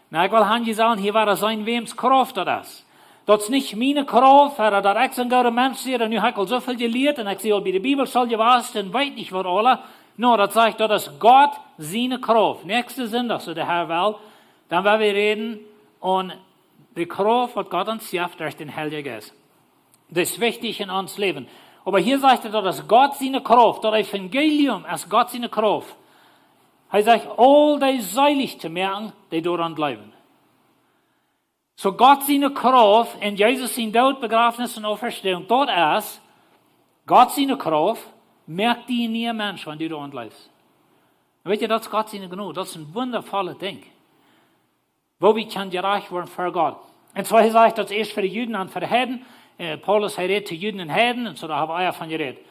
Nu, ekj well han, jie sellen hia wada seenen, wäms Krauft daut es. Daut es nich miene Krauft, ooda daut ekj soon gooda Mensch sie, un nu hab ekj aul soo väl jelieet, un ekj sie aul bie de Bibelschool jewast, un weet nich waut aula. No, daut sajcht, daut es Gott siene Krauft. Näakjsten Sindach, soo de Herr well, dan woa wie räden aun de Krauft, waut Gott ons jeft derch dän Heiljen Jeist. Daut es wichtich en ons Läwen. Oba hia sajcht hee, daut es Gott siene Krauft, daut Evangelium es Gott siene Krauft. Hee sajcht, aul dee seelich to moaken, dee doaraun jleewen. Soo Gott siene Krauft en Jesus sien Doot, Begrafnis un Auferstehung, daut es Gott siene Krauft, moakt die een niea Mensch, wan du doaraun jleefst. Weet jie, daut es Gott siene Jnod, daut es een wundavollet Dinkj. Woo wie kjennen jerajcht woaren ver Gott. Un soo, hee sajcht, daut es ieescht fa de Juden un fa de Heiden. Äh, Paulus, hee rät to Juden un Heiden, un soo, doa hab wie ea von jerät.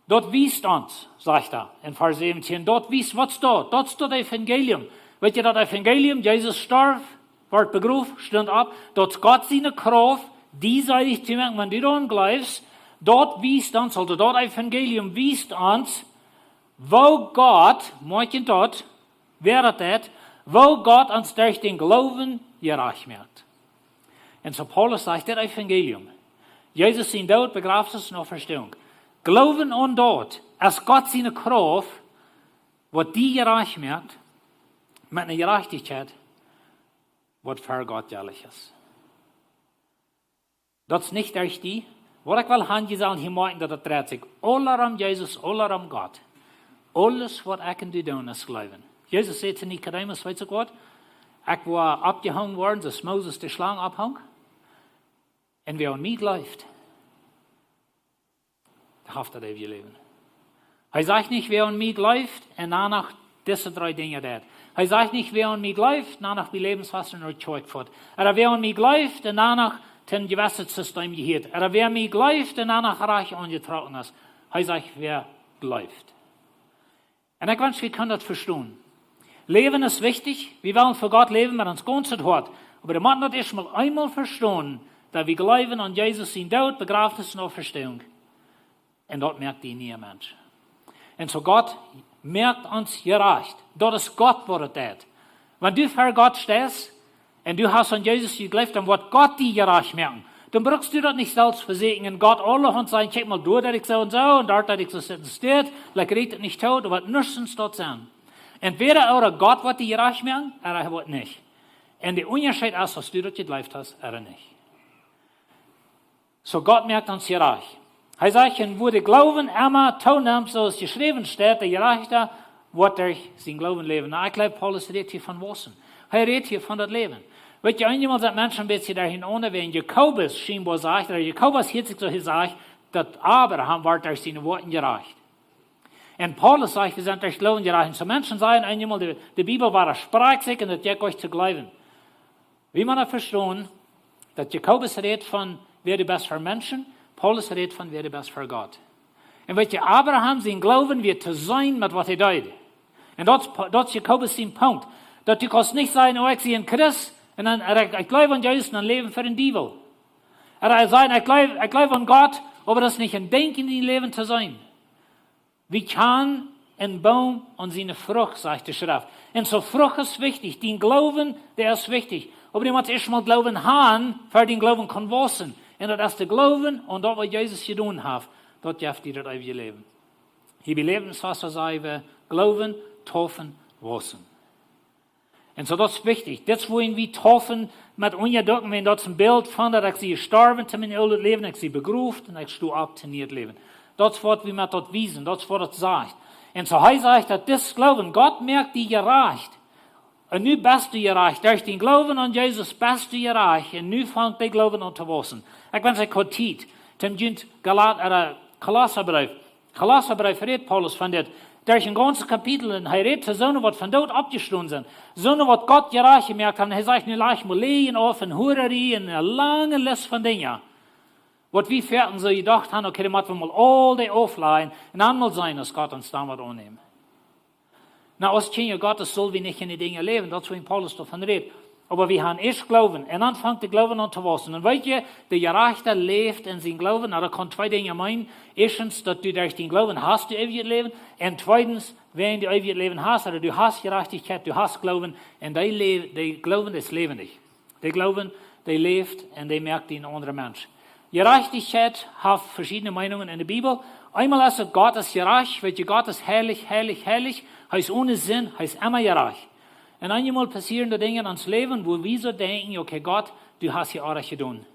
Daut wiest ons, sajcht hee en Varsch säwentieen, daut wiest, waut es daut? Daut es daut Evangelium. Weet jie, daut Evangelium, Jesus storf, wort begroft, stunt opp. Daut es Gott siene Krauft, die seelich to moaken, wan du doaraun jleefst. Daut wiest ons, aulsoo daut Evangelium wiest ons, woo Gott, moakj daut, wäa daut deit, woo Gott ons derch dän Gloowen jerajcht moakt. Un soo Paulus sajcht, daut Evangelium, Jesus sien Doot, Begrafnis un Auferstehung. Gloowen aun daut es Gott siene Krauft, waut die jerajcht moakt, met eene Jerajchtichkjeit, waut ver Gott jellich es. Daut es nich derch die. Waut ekj well han, jie sellen hia moakjen, daut daut dreit sikj aula om Jesus, aula om Gott. Aules waut ekj un du doonen es jleewen. Jesus säd to Nikodemus, weetst du waut? Ekj woa oppjehongen woaren, soo aus Moses de Schlang opphunk. Un wäa aun mie jleeft, dee haft daut eewje Läwen. Hee sajcht nich, wäa aun mie jleeft un dan noch dise dree Dinja deit. Hee sajcht nich, wäa aun mie jleeft, dan noch bie Läwenswota no de Kjoakj foat. Ooda wäa aun mie jleeft un dan noch to een jewesset System jehieet. Ooda wäa mie jleeft un dan noch rajcht aunjetrocken es. Hee sajcht, wäa jleeft. Un ekj wensch, wie kjennen daut vestonen. Läwen es wichtich. Wie wellen fa Gott läwen met ons gaunzet Hoat. Oba wie motten daut ieescht mol eemol vestonen, daut wie jleewen aun Jesus sien Doot, Bejrafnis un Auferstehung. Un daut moakt die een niea Mensch. Un soo Gott moakt ons jerajcht. Daut es Gott, waut daut deit. Wan du ver Gott steist un du hast aun Jesus jejleeft, dan woat Gott die jerajcht moaken. Dan brukst du daut nich selfst vesieekjen un Gott aulahaunt sajen, kjikj mol, doa deed ekj soo un soo un doa deed ekj soo sitten steit, like, rät et nich too, doa woat nuscht daut sennen. Entwäda ooda Gott woat die jerajcht moaken, ooda hee woat nich. Un de Unjascheet es, aus du daut jejleeft hast, ooda nich. Soo Gott moakt ons jerajcht. Hee sajcht, un woo de Gloowen emma toonemt, soo aus jeschräwen steit, de Jerajchta woat derch sienen Gloowen läwen. Nu, ekj jleew, Paulus rät hia von wausen. Hee rät hia von daut Läwen. Weetst du, eenjemol sent Menschen een bät derchenaunda, wäajen Jakobus schienboa sajcht, ooda Jakobus haft sikj soo jesajcht, daut Abraham woat derch siene Woakjen jerajcht. Un Paulus sajcht, wie sent derch Gloowen jerajcht. Soo Menschen sajen eenjemol, de, de Bibel wadasprajcht sikj un daut jeit nich to jleewen. Wie motten vestonen, daut Jakobus rät von wäa du best fa Menschen, Paulus rät von wäa du best fa Gott. Un weetst du, Abraham sien Gloowen wia to seenen met waut hee deed. Un daut, daut es Jakobus sien Punkt. Daut du kaust nich sajen, oh, ekj sie een Christ, un dan, ekj, ekj jleew aun Jesus, un dan läwen fa dän Diewel. Ooda sajen, ekj jleew, ekj jleew aun Gott, oba daut es nich een Dinkj en dien Läwen to seenen. Wie kjanen een Boom aun siene Frucht, sajcht de Schreft. Un soo Frucht es wichtich, dien Gloowen, dee es wichtich. Oba du motst ieescht mol Gloowen han, ver dien Gloowen kaun wausen. Un daut es de Gloowen aun daut, waut Jesus jedonen haft, daut jeft die daut eewje Läwen. Hia bie Läwenswota saj wie, Gloowen, taufen, wausen. Un soo, daut es wichtich. Dit es, woo wie taufen met unjadukjen, wan daut es een Bilt von daut ekj sie jestorwen to mien oolet Läwen, ekj sie begroft un ekj sto opp to een nieet Läwen. Daut es waut wie met daut wiesen, daut es waut daut sajcht. Un soo hee sajcht, daut dis Gloowen, Gott moakt die jerajcht. Un nu best du jerajcht. Derch dän Gloowen aun Jesus best du jerajcht. Un nu fangt de Gloowen aun to wausen. Ekj wensch, ekj haud Tiet, toom junt Galat-, ooda Kolossabreef Kolossabreef rät Paulus von dit. Derch een gaunzet Kapitel, un hee rät to soone, waut von doot oppjestonen sent. Soone, waut Gott jerajcht jemoakt haft. Un hee sajcht, nu laj mol Läajen auf un Hurarie un eene lange List von Dinja. Waut wie foaken soo jedocht haben, okay, dan motten wie mol aul dee auflajen un dan mol seenen, aus Gott ons dan woat aunnämen. Na, aus Kjinja Gottes sell wie nich en dee Dinja läwen, daut es, woo Paulus doavon rät. Oba wie haben ieescht Gloowen, un dan fangt de Gloowen aun to wausen. Un weetst du, de Jerajchta läft en sienen Gloowen. Na, daut kaun twee Dinja meenen. Ieeschtens, daut du derch dän Gloowen hast du eewjet Läwen. Un tweedens, wan du eewjet Läwen hast, ooda du hast Jerajchtichkjeit, du hast Gloowen, un dee Lä-, dee Gloowen es läwendich. De Gloowen, dee läft un dee moakt die een aundra Mensch. Jerajchtichkjeit haft veschiedne Meenungen en de Bibel. Eemol es et, Gott es jerajcht, weetst du, Gott es heilich, heilich, heilich. Hee es one Sind, hee es emma jerajcht. Un eenjemol passieren doa Dinja en ons Läwen, wua wie soo denkjen, okay, Gott, du hast hia oajch jedonen.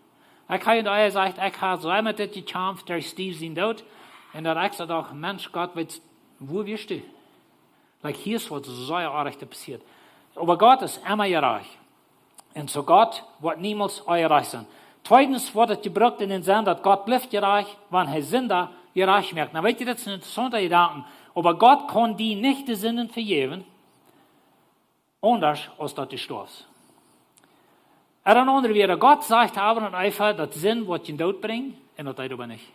Ekj hab en de Ea jesajcht, ekj hab soo met dit jekjamft, derch Steve sien Doot. Un daut ekj soo docht, Mensch, Gott, weetst, wua wieescht du? Like, hia es waut sea oajch passieet. Oba Gott es emma jerajcht. Un soo Gott woat niemols onjerajcht sennen. Tweedens woat et jebrukt en dän Senn, daut Gott blift jerajcht, wan hee Sinda jerajcht moakt. Nu weetst du, daut es een interessaunta Jedanken. Oba Gott kaun die nich de Sinden vejäwen, aundasch aus daut du stoafst. Ooda een aundret Wuat, Gott sajcht to Adam un Eva, daut Sind woat junt Doot brinjen, un daut deed oba nich.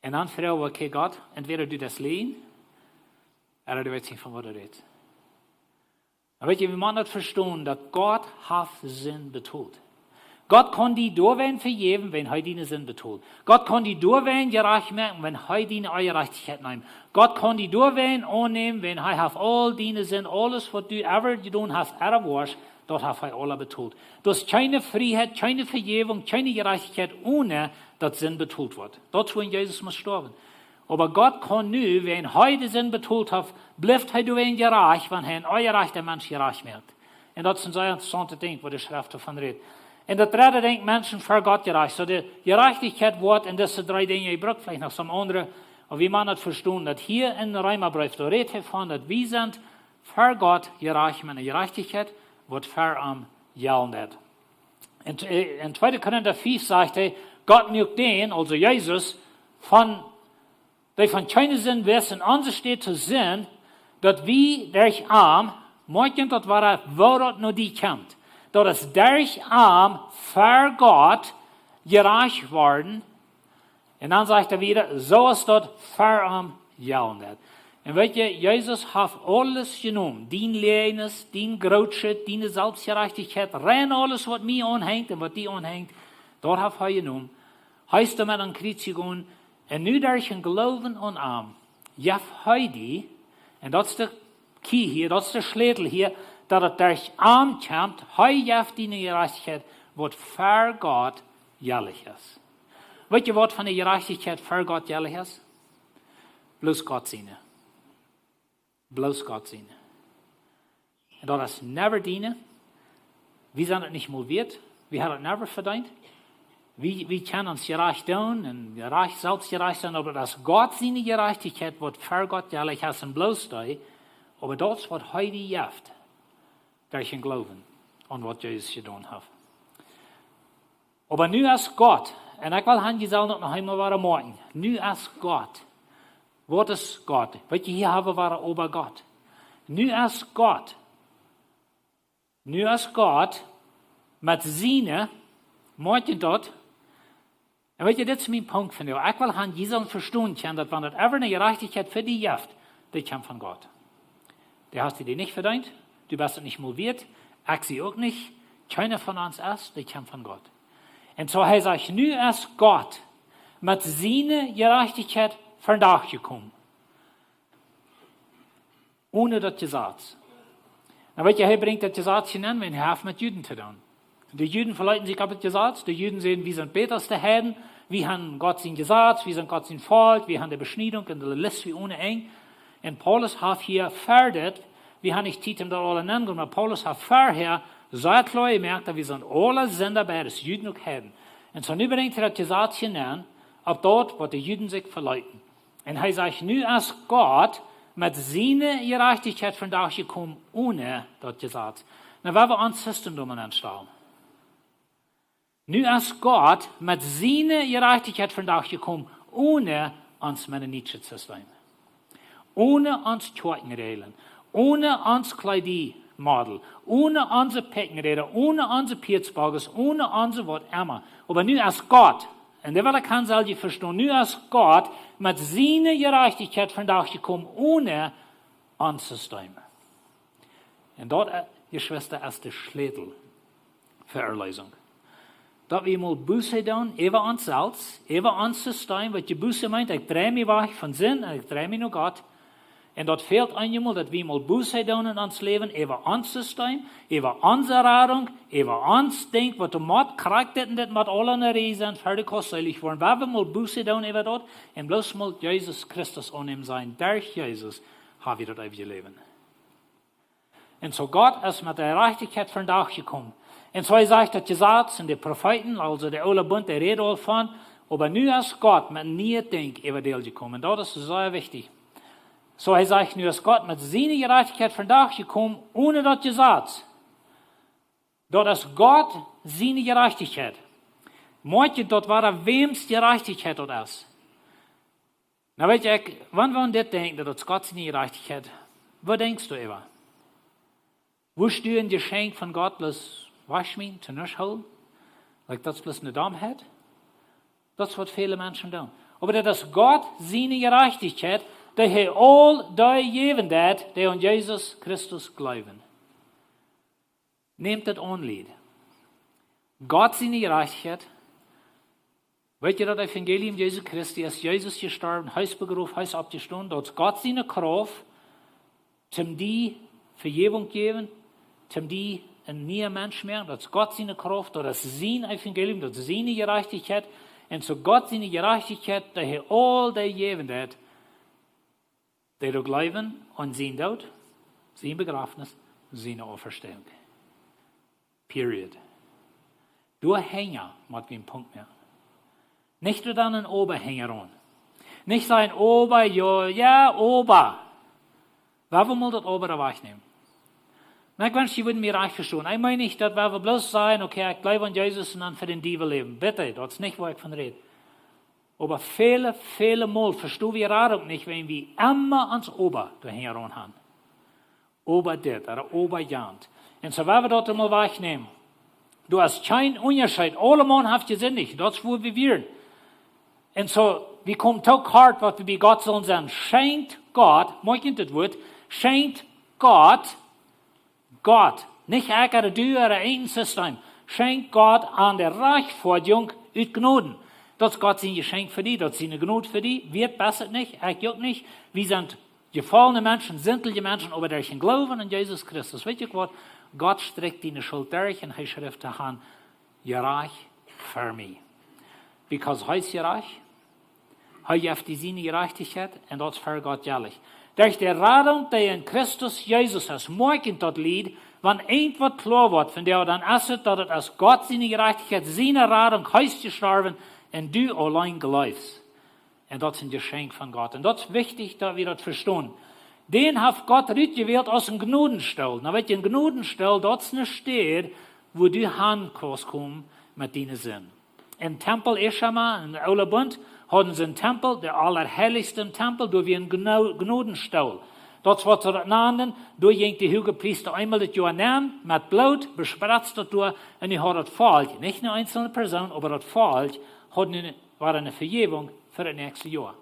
Un dan froag wie, okay, Gott, entwäda du deist läajen, ooda du weetst nich, von waut du rätst. Oba weetst du, wie motten daut vestonen, daut Gott haft Sind betolt. Gott kaun die doawäajen vejäwen, wan hee diene Sind betolt. Gott kaun die doawäajen jerajcht moaken, wan hee diene Onjerajchtichkjeit nemt. Gott kaun die doawäajen aunnämen, wan hee haft aul diene Sind, aules waut du ever jedonen hast, ooda woascht, daut haft hee aula betolt. Daut es kjeene Frieheit, kjeene Vejäwunk, kjeene Jerajchtichkjeit, one daut Sind betolt woat. Daut es, wuarom Jesus must stoawen. Oba Gott kaun nu, wan hee de Sind betolt haft, blift hee doawäajen jerajcht, wan hee een onjerajchta Mensch jerajcht moakt. Un daut es een sea interessauntet Dinkj, wua de Schreft doavon rät. Un daut dredde Dinkj, Menschen ver Gott jerajcht. Soo, de Jerajchtichkjeit woat en dise dree Dinja jebrukt, veleicht noch soone aundre, oba wie motten daut vestonen, daut hia em Reemabreef, doa rät hee von, daut wie sent ver Gott jerajcht met eene Jerajchtichkjeit, waut ver am jelt. En, en tweede Korinta fief sajcht hee, Gott muak dän, aulsoo Jesus, von, dee von kjeene Sind wist, en onse Städ to Sind, daut wie derch am, moakjen daut woare, woo daut no die kjemt, daut es derch am ver Gott jerajcht worden. Un dan sajcht hee wieda, soo aus daut ver am jelt. Un weet jie, Jesus haft aules jenomen, dien Läajes, dien Grootschit, diene Selfstjerajchtichkjeit, rein aules waut mie aunhengt un waut die aunhengt, daut haft hee jenomen. Hee es doamet aum Kjriez jegonen. Un nu derch dän Gloowen aun am, jeft hee die, un daut es de key hia, daut es de Schlätel hia, daut et derch am kjemt, hee jeft die eene Jerajchtichkjeit, waut ver Gott jellich es. Weet jie, waut fa eene Jerajchtichkjeit ver Gott jellich es? Bloos Gott siene. Bloos Gott siene. Un daut es never diene. Wie sent et nich mol wieet. Wie haben et never vedeent. Wie, wie kjennen ons jerajcht doonen un jerajcht, selfstjerajcht sennen, oba daut es Gott siene Jerajchtichkjeit, waut ver Gott jellich es un bloos dee, oba daut es waut hee die jeft, derch dän Gloowen aun waut Jesus jedonen haft. Oba nu es Gott, un ekj well han, jie sellen daut noch eemol woare moakjen. Nu es Gott. Waut es Gott? Weet jie, hia haben wie woare oba Gott. Nu es Gott. Nu es Gott met siene, moakjen daut. Un weet jie, dit es mien Punkt vondoag. Ekj well han, jie sellen vestonen kjennen, daut wan et ever eene Jerajchtichkjeit fa die jeft, dee kjemt von Gott. Dee hast du die nich vedeent. Du best et nich mol wieet. Ekj sie uk nich. Kjeena von ons es. Dee kjemt von Gott. Un soo hee sajcht, nu es Gott met siene Jerajchtichkjeit vondoag jekomen. One daut Jesaz. Nu weet jie, hee brinjt daut Jesaz hia aun, wan hee haft met Juden to doonen. De Juden veleeten sikj opp daut Jesaz. De Juden säden, wie sent bäta aus de Heiden. Wie haben Gott sien Jesaz, wie sent Gott sien Volkj, wie haben de Beschniedunk un de List wie onen Enj. Un Paulus haft hia ver dit, wie haben nich Tiet om daut aula nenn to gonen, oba Paulus haft verhäa sea kloa jemoakt, daut wie sent aule Sinda, beides Juden uk Heiden. Un soo nu brinjt hee daut Jesaz hia aun, opp daut, waut de Juden sikj veleeten. Un hee sajcht, nu es Gott met siene Jerajchtichkjeit vondoag jekomen one daut Jesaz. Nu, wie haben ons System doa mau aunstalen. Nu es Gott met siene Jerajchtichkjeit vondoag jekomen one ons mennonitisches System. One ons Kjoakjenräajlen. One ons Kjleedmodel. One onse Pekjenräda. One onse Pieetsbogges. One onse waut emma. Oba nu es Gott, un dee well ekj han, sell jie vestonen, nu es Gott met siene Jerajchtichkjeit vondoag jekomen one ons System. Un daut, eh, Jeschwista, es de Schlätel fa Erleesunk. Daut wie mol Buße doonen äwa ons selfst, äwa ons System, waut de Buße meent, ekj drei mie wajch von Sind un ekj drei mie no Gott. Un daut fält eenjemol, daut wie mol Buße doonen en ons Läwen, äwa ons System, äwa onse Radunk, äwa ons Dinkj, waut doa mott, krakjt dit un dit mott aula en de Rieej sennen, ver de kaust seelich woaren. Wan wie mol Buße doonen äwa daut, un bloos mol Jesus Christus aunnämen, sennen derch Jesus, haben wie daut eewje Läwen. Un soo Gott es met de Jerajchtichkjeit vondoag jekomen. Un soo hee sajcht, daut Jesaz un de Profeeten, aulsoo de oole Bunt, dee räden aul von, oba nu es Gott met een nieet Dinkj äwa de Welt jekomen. Daut es sea wichtich. Soo hee sajcht, nu es Gott met siene Jerajchtichkjeit vondoag jekomen one daut Jesaz. Daut es Gott siene Jerajchtichkjeit. Moakj daut woare, wäms Jerajchtichkjeit daut es. Nu weet jie, wan wie aun dit denkjen, daut es Gott siene Jerajchtichkjeit, waut denkjst du äwa? Wurscht du een Jeschenkj von Gott bloos wajchschmieten, to nuscht hoolen? Like, daut es bloos eene Domheit. Daut es waut väle Menschen doonen. Oba daut es Gott siene Jerajchtichkjeit, dee hee aul dee jäwen deit, dee aun Jesus Christus jleewen. Nämt daut aun, Lied. Gott siene Jerajchtichkjeit. Weet jie daut Evangelium Jesu Christi, es Jesus jestorwen, hee es begroft, hee es oppjestonen, daut es Gott siene Krauft, toom die Vejäwunk jäwen, toom die een niea Mensch moaken, daut es Gott siene Krauft, daut es sien Evangelium, daut es siene Jerajchtichkjeit, un soo Gott siene Jerajchtichkjeit, dee hee aul dee jäwen deit, dee doa jleewen aun sien Doot, sien Bejrafnis, siene Auferstehung. Period. Doa hinja mott wie een Punkt moaken. Nich doa dan een Oba hinjaraun. Nich sajen, Oba, jo, jo, Oba. Wua wie mol daut Oba doa wajchnämen. Na, ekj wensch, jie wudden mie rajcht vestonen. Ekj meen nich, daut wua wie bloos sajen, okay, ekj jleew aun Jesus un dan fa dän Diewel läwen. Bitte, daut es nich, wua ekj von räd. Oba väle, väle Mol vestonen wie Radunk nich, wan wie emma ons Oba doa hinjaraun han. Oba dit, ooda Oba jant. Un soo, wua wie daut emol wajchnämen. Doa es kjeen Unjascheet. Aulemaun haft jesindicht. Daut es, wua wie wieren. Un soo, wie komen too kort, waut wie bie Gott sellen sennen. Schenkjt Gott, moakjt daut Wuat, schenkjt Gott, Gott, nich ekj ooda du ooda een System, schenkjt Gott aun de Rajchtfoadjunk ut Jnod. Daut es Gott sien Jeschenkj fa die, daut es siene Jnod fa die. Wie weten daut nich, ekj uk nich. Wie sent jefollne Menschen, sindje Menschen, oba derch dän Gloowen aun Jesus Christus. Weetst du waut? Gott strikjt diene Schult derch un hee schrift doa aun, jerajcht fa mie. Because hee es jerajcht. Hee jeft die siene Jerajchtichkjeit un daut es fa Gott jelikj. Derch de Radunk, dee en Christus Jesus es, moakjt daut, Lied, wan eent waut kloa woat von die, dan es et, daut et es Gott siene Jerajchtichkjeit, siene Radunk, hee es jestorwen un du auleen jleefst. Un daut es een Jeschenkj von Gott. Un daut es wichtich, daut wie daut vestonen. Dän haft Gott rutjewält aus een Jnodenstool. Na, weetst du, een Jnodenstool, daut es eene Städ, wua du han kaust komen met diene Sind. Em Tempel Eschama, em oolen Bunt, hauden see een Tempel, dän aulaheilichsten Tempel, doa wia een Jno-, Jnodenstool. Daut es waut see daut nanden, doa jinkj de Hoogepriesta eemol daut Joa nenn, met Bloot, bespretst daut doa, un dee haud daut Volkj, nich eene eenzelne Persoon, oba daut Volkj, haud eene, wia eene Vejäwunk fa daut näakjste Joa.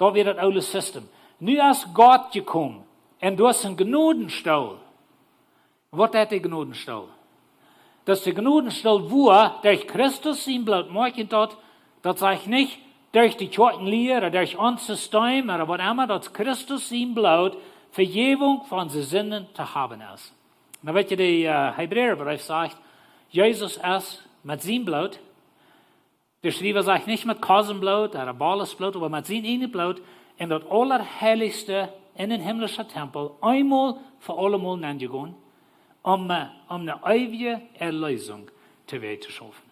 Daut wia daut oole System. Nu es Gott jekomen, un doa es een Jnodenstool. Waut es de Jnodenstool? Daut es de Jnodenstool, wua derch Christus sien Bloot, moakjt daut, daut sajcht nich derch de Kjoakjenlia ooda derch ons System ooda waut emma, daut Christus sien Bloot Vejäwunk von de Sinden to haben es. Dan weetst du, de, äh, Hebräabreef sajcht, Jesus es met sien Bloot, de Schriewa sajcht nich met Kosenbloot ooda Bolesbloot, oba met sien ieejnet Bloot en daut Aulaheilichste en dän himlischen Tempel eemol fa aulemol nenjegonen, om, äh, om eene eewje Erlösung to wajch to schaufen.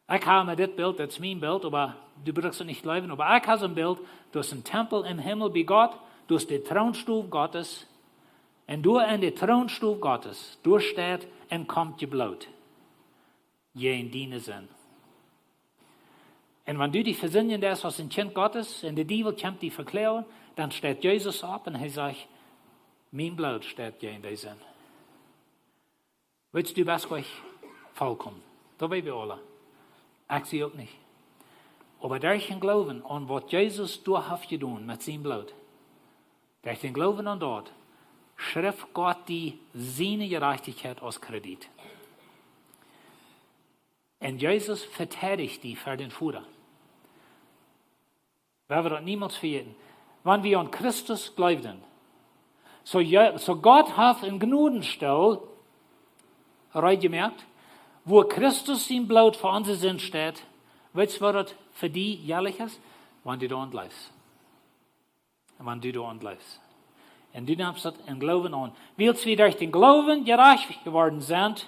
Ekj hab emma dit Bilt, daut es mien Bilt, oba du brukst et nich jleewen, oba ekj hab soon Bilt, doa es een Tempel em Himmel bie Gott, doa es de Troonstool Gottes, un doa en de Troonstool Gottes, doa steit un kjemt jebloot. Jäajen diene Sind. Un wan du die vesindjen deist aus een Kjint Gottes un de Diewel kjemt die vekloagen, dan steit Jesus opp un hee sajcht, mien Bloot steit jäajen dee Sind. Weetst du, du best nich vollkomen. Daut weeten wie aule. Ekj sie uk nich. Oba derch dän Gloowen aun waut Jesus doa haft jedonen met sien Bloot, derch dän Gloowen aun daut, schrift Gott die siene Jerajchtichkjeit aus Kredit. Un Jesus veteidicht die ver dän Voda. Wie woaren daut niemols vejäten. Wan wie aun Christus jleewden, soo Je-, soo Gott haft een Jnodenstool reed jemoakt, wua Christus sien Bloot fa onse Sind steit, weetst du, waut daut fa die jelikj es? Wan du doaraun jleefst. Wan du doaraun jleefst. Un du nemst daut em Gloowen aun. Wiels wie derch dän Gloowen jerajcht jeworden sent,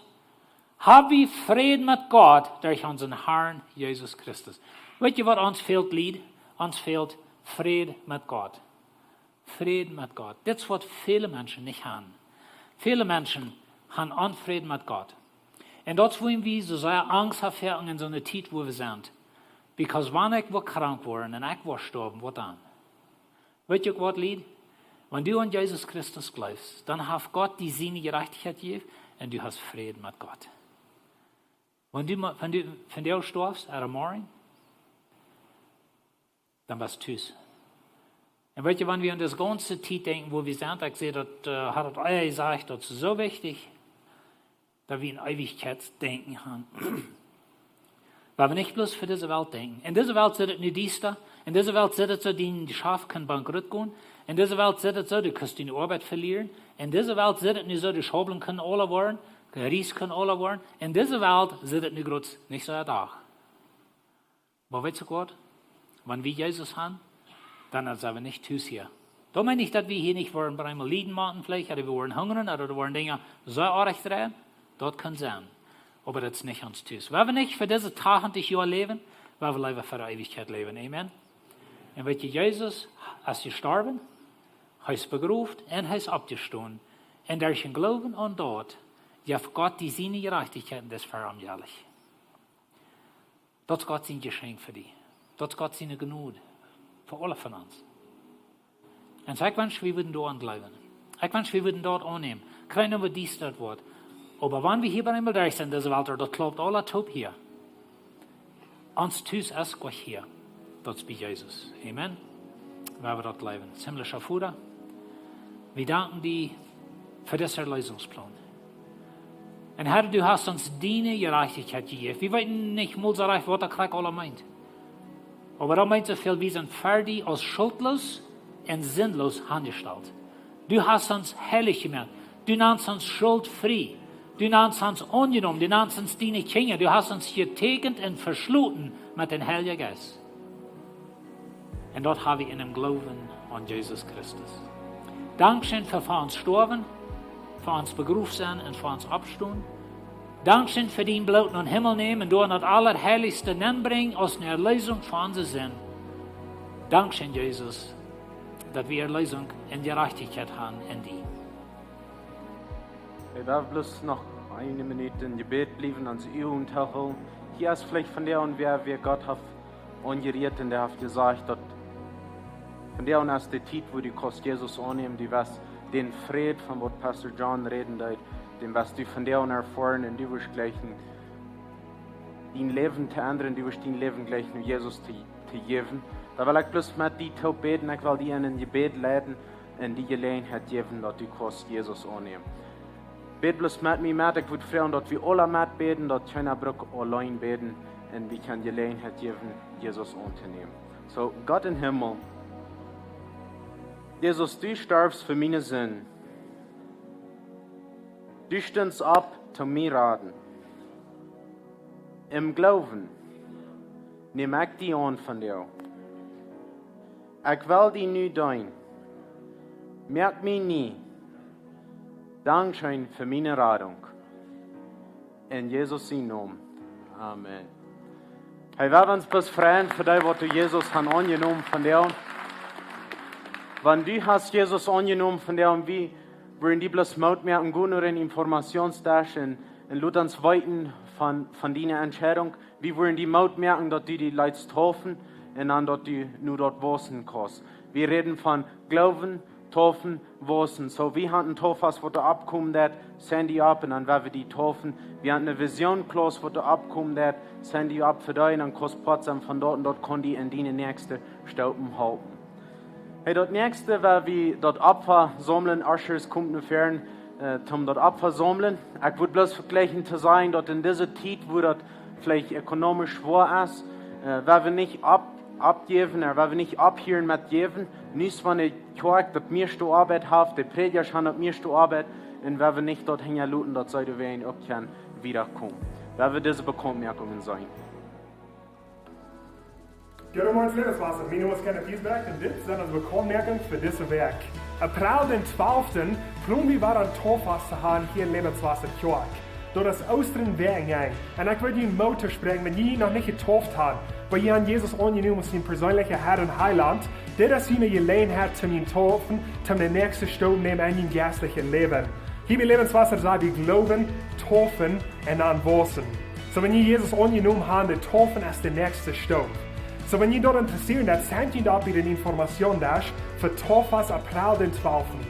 hab wie Fräd met Gott derch onsen Harn Jesus Christus. Weetst du, waut ons fält, Lied? Ons fält Fräd met Gott. Fräd met Gott. Dit es, waut väle Menschen nich haben. Väle Menschen haben Onfräd met Gott. Un daut es, wuarom wie soo sea Angst haben fa en soone Tiet, wua wie sent. Because wan ekj woa krank woaren un ekj woa stoawen, waut dan? Weetst du uk waut, Lied? Wan du aun Jesus Christus jleefst, dan haft Gott die siene Jerajchtichkjeit jejäft un du hast Fräd met Gott. Wan du, ma-, wan du, wan du stoafst, ooda morjen, dan best du tus. Un weetst du, wan wie aun dise gaunze Tiet denkjen, wua wie sent, ekj säd daut, äh, haud daut ea jesajcht, daut es soo wichtich, daut wie een Eewichkjeitsdenkjen haben. Wua wie nich bloos fa dise Welt denkjen. En dise Welt sitt et nu diesta. En dise Welt sitt et soo, dien Jeschaft kaun bankrott gonen. En dise Welt sitt et soo, du kaust diene Oabeit velieren. En dise Welt sitt et nu soo, de Schaublen kjennen aula woaren, de Ries kaun aula woaren. En dise Welt sitt et nu groots nich soo doa. Oba weetst du waut? Wan wie Jesus haben, dan sent wie nich tus hia. Daut meent nich, daut wie hia nich woaren bie eemol lieden motten, veleicht, ooda wie woaren hungren, ooda doa woaren Dinja soo oajch dreien. Daut kaun sennen. Oba daut es nich ons Tus. Wie wellen nich fa dise tachentich Joa läwen, wie wellen leewa fa de Eewichkjeit läwen. Amen. Un weet jie, Jesus es jestorwen, hee es begroft un hee es oppjestonen. Un derch dän Gloowen aun daut, jeft Gott die siene Jerajchtichkjeit un daut es fa am jelich. Daut es Gott sien Jeschenkj fa die. Daut es Gott siene Jnod fa aule von ons. Un soo, ekj wensch, wie wudden doaraun jleewen. Ekj wensch, wie wudden daut aunnämen. Kjeen Aununk, waut daut woat. Oba wan wie hia bie eemol derch sent, dise Welt, daut kloppt aula toop hia. Ons Tus es Gott hia. Daut es bie Jesus. Amen. Wie wellen daut jleewen. Himlischa Voda, wie danken die fa disen Erlösungsplon. Un Herr, du hast ons diene Jerajchtichkjeit jejäft. Wie weeten nich mol soo rajcht, waut daut krakjt aules meent. Oba daut meent soo väl, wie sent fa die aus schultlos un sindlos aunjestalt. Du hast ons heilich jemoakt. Du nantst ons schultfrie. Du nantst ons aunjenomen. Du nantst ons diene Kjinja. Du hast ons jetäkjent un veschloten met dän Heiljen Jeist. Un daut hab wie en dän Gloowen aun Jesus Christus. Dankscheen fa, fa ons Stoawen, fa ons begroft sennen un fa ons Oppstonen. Dankscheen fa dien Bloot nom Himmel nämen un doa daut Aulaheilichste nenbrinjen aus eene Erlösung fa onse Sind. Dankscheen, Jesus, daut wie Erlösung un Jerajchtichkjeit haben en die. Ekj darf bloos noch eene Minut em Jebäd bliewen, ons Uagen toohoolen. Hia es veleicht vondoag wäa, wäa Gott haft aunjerieet un dee haft jesajcht, daut vondoag es de Tiet, wua du kaust Jesus aunnämen, du woascht dän Fräd, von waut Pastor John räden deed, dän woascht du vondoag erfoaren un du woascht jleichen, dien Läwen to endren, du woascht dien Läwen jleichen, no Jesus to, to jäwen. Dan well ekj bloos met die toop bäden, ekj well die en een Jebäd leiden un die Jeläajenheit jäwen, daut du kaust Jesus aunnämen. Bäd bloos met mie met, ekj wudd froagen, daut wie aula met bäden, daut kjeena brukt auleen bäden, un wie kjennen Jeläajenheit jäwen, Jesus auntonämen. Soo, Gott em Himmel, Jesus, du storfst fa miene Sind. Du stunst opp, om mie to raden. Em Gloowen neem ekj die aun vondoag. Ekj well die nu deenen. Moak mie nie. Dankscheen fa miene Radunk. En Jesus sienen Nomen. Amen. Hey, wie wellen ons bloos freien fa dee, waut du Jesus hast aunjenomen vondoag. Wan du hast Jesus aunjenomen vondoag, wie wudden die bloos Moot moaken, go no dän Informationsdesk un, un lot ons weeten von, von diene Entscheidunk. Wie wudden die Moot moaken, daut du die leetst deepen un dan daut du nu daut wausen kaust. Wie räden von Gloowen, deepen, wausen. Soo, wie haben een Deepfast, waut doa oppkomen deed, sent die opp un dan woa wie die deepen. Wie haben eene Vision Class, waut doa oppkomen deed, sent die opp fa die un dan kaust Poat sennen von doa un daut kaun die en diene näakjste Staupen halpen. Hey, daut näakjste, woa wie daut Opfa saumlen, Ushers, komt no väaren, äh, om daut Opfa saumlen. Ekj wudd bloos vejlikjen to sajen, daut en dise Tiet, wua daut veleicht ökonomisch schwoa es, äh, woa wie nich opp-, oppjäwen, äh, woa wie nich opphieren met jäwen. Nu es wan de Kjoakj daut mieeschte Oabeit haft, de Prädjasch haben daut mieeschte Oabeit, un woa wie nich daut hinjaloten, daut see doawäajen uk kjennen wieda komen. Woa wie dise Bekauntmoakungen seenen. Goodemorjen, Läwenswota. Mien Nomen es Kenneth Giesbrecht un dit sent onse Bekauntmoakungen fa dise Wäakj. April dän twalften plon wie wada een Deepfast to haben hia en Läwenswota Kjoakj. Daut es Oostren Wäakj enj. Un ekj well junt Moot toospräakjen, wan jie noch nich jedeept haben, oba jie haben Jesus aunjenomen aus jun perseenlicha Herr un Heilaunt, dit es june Jeläajenheit, om junt to deepen, om de näakjste Staup to nämen en jun jeistlichen Läwen. Hia bie Läwenswota saj wie Gloowen, deepen un dan wausen. Soo, wan jie Jesus aunjenomen haben, de Deepfast es de näakjste Staup. Soo, wan jie doa interessieren, dan sent jie doa bie dän Informationsdesk fa Deepfast April dän twalften.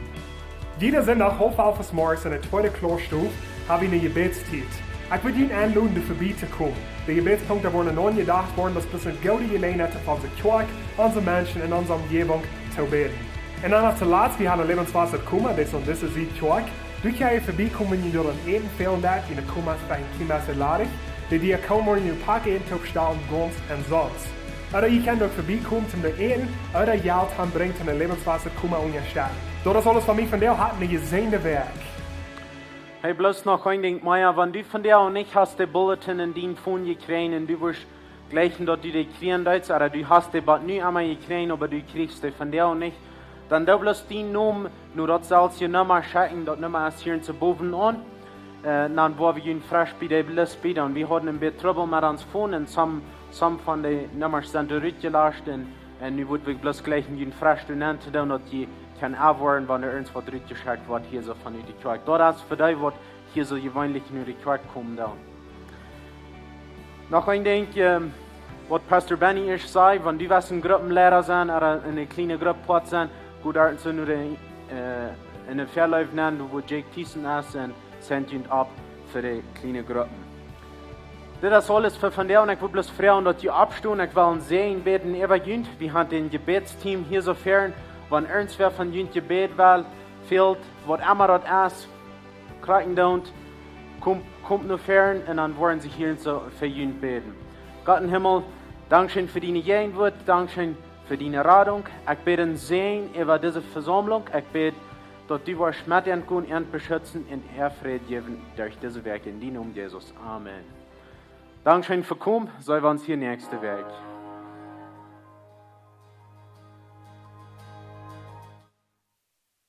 Jieda Sindach haulf alf zemorjes en de tweede Klauss Stow haben wie eene Jebädstiet. Ekj well junt enloden, doa verbie to komen. De Jebädspunkten woaren aunjedocht, daut es eene goode Jeläajenheit fa onse Kjoakj, onse Menschen un onse Omjäwunk to bäden. Un dan aus latst, wie haben Läwenswota Koma, dee es aun dise Sied Kjoakj. Doa kjenn jie verbie komen, wan jie doa een Äten fälen deit, june Komas veleicht een kjlien bät ladich. De Diakon woat june Packäten toopstalen, gaunz omsonst. Ooda jie kjennen uk verbie komen toom äten, ooda Jelt hanbrinjen toom Läwenswota Koma unjastetten. Daut es aules von mie vondoag, habt eene jesäajende Wäakj. Hey, bloos noch een Dinkj mea, wan du vondoag nich hast de Bulletin en dien Phone jekjräajen un du wurscht jleichen, daut du dee kjrieen deetst, ooda du hast dee bat nu emol jekjräajen, oba du kjrichst dee vondoag nich, dan doo bloos dienen Nomen no daut selwje Numma schekjen, daut Numma es hia en de Bowen aun. Äh, dan woa wie junt fresch bie de List bie doonen. Wie hauden een bät Trubbel met ons Phone un some, some von de Nummasch sent doa rutjelascht un, un nu wudd wie bloos jleichen junt fresch doa nenn to doonen, daut jie kjennen awoaren, wan irjent waut rutjeschekjt woat hia soo von ut de Kjoakj. Daut es fa dee, waut hia soo jeweenlich no de Kjoakj komen doonen. Noch een Dinkj, ähm, waut Pastor Benny ieescht säd, wan du west een Gruppenleida sennen, ooda en eene kjliene Grupp Poat sennen, go doa soo no de, äh, en de Väaleef nenn, wua Jake Thiessen es, un send junt opp fa de kjliene Gruppen. Dit es aules fa vondoag un ekj well bloos froagen, daut jie oppstonen. Ekj well een Säajen bäden äwa junt. Wie haben een Jebädsteam hia soo ver. Wan irjentwäa von junt Jebäd well, fält, waut emma daut es, krakjt doonen, komt, komt no ver un dan woaren see hia soo fa junt bäden. Gott em Himmel, dankscheen fa diene Jäajenwuat, dankscheen fa diene Radunk. Ekj bäd een Säajen äwa dise Vesaumlunk. Ekj bäd, daut du woascht met an gonen, an beschützen un an Fräd jäwen derch dise Wäakj. En dienen Nomen, Jesus. Amen. Dankscheen fa komen. Seenen wie ons hia näakjste Wäakj.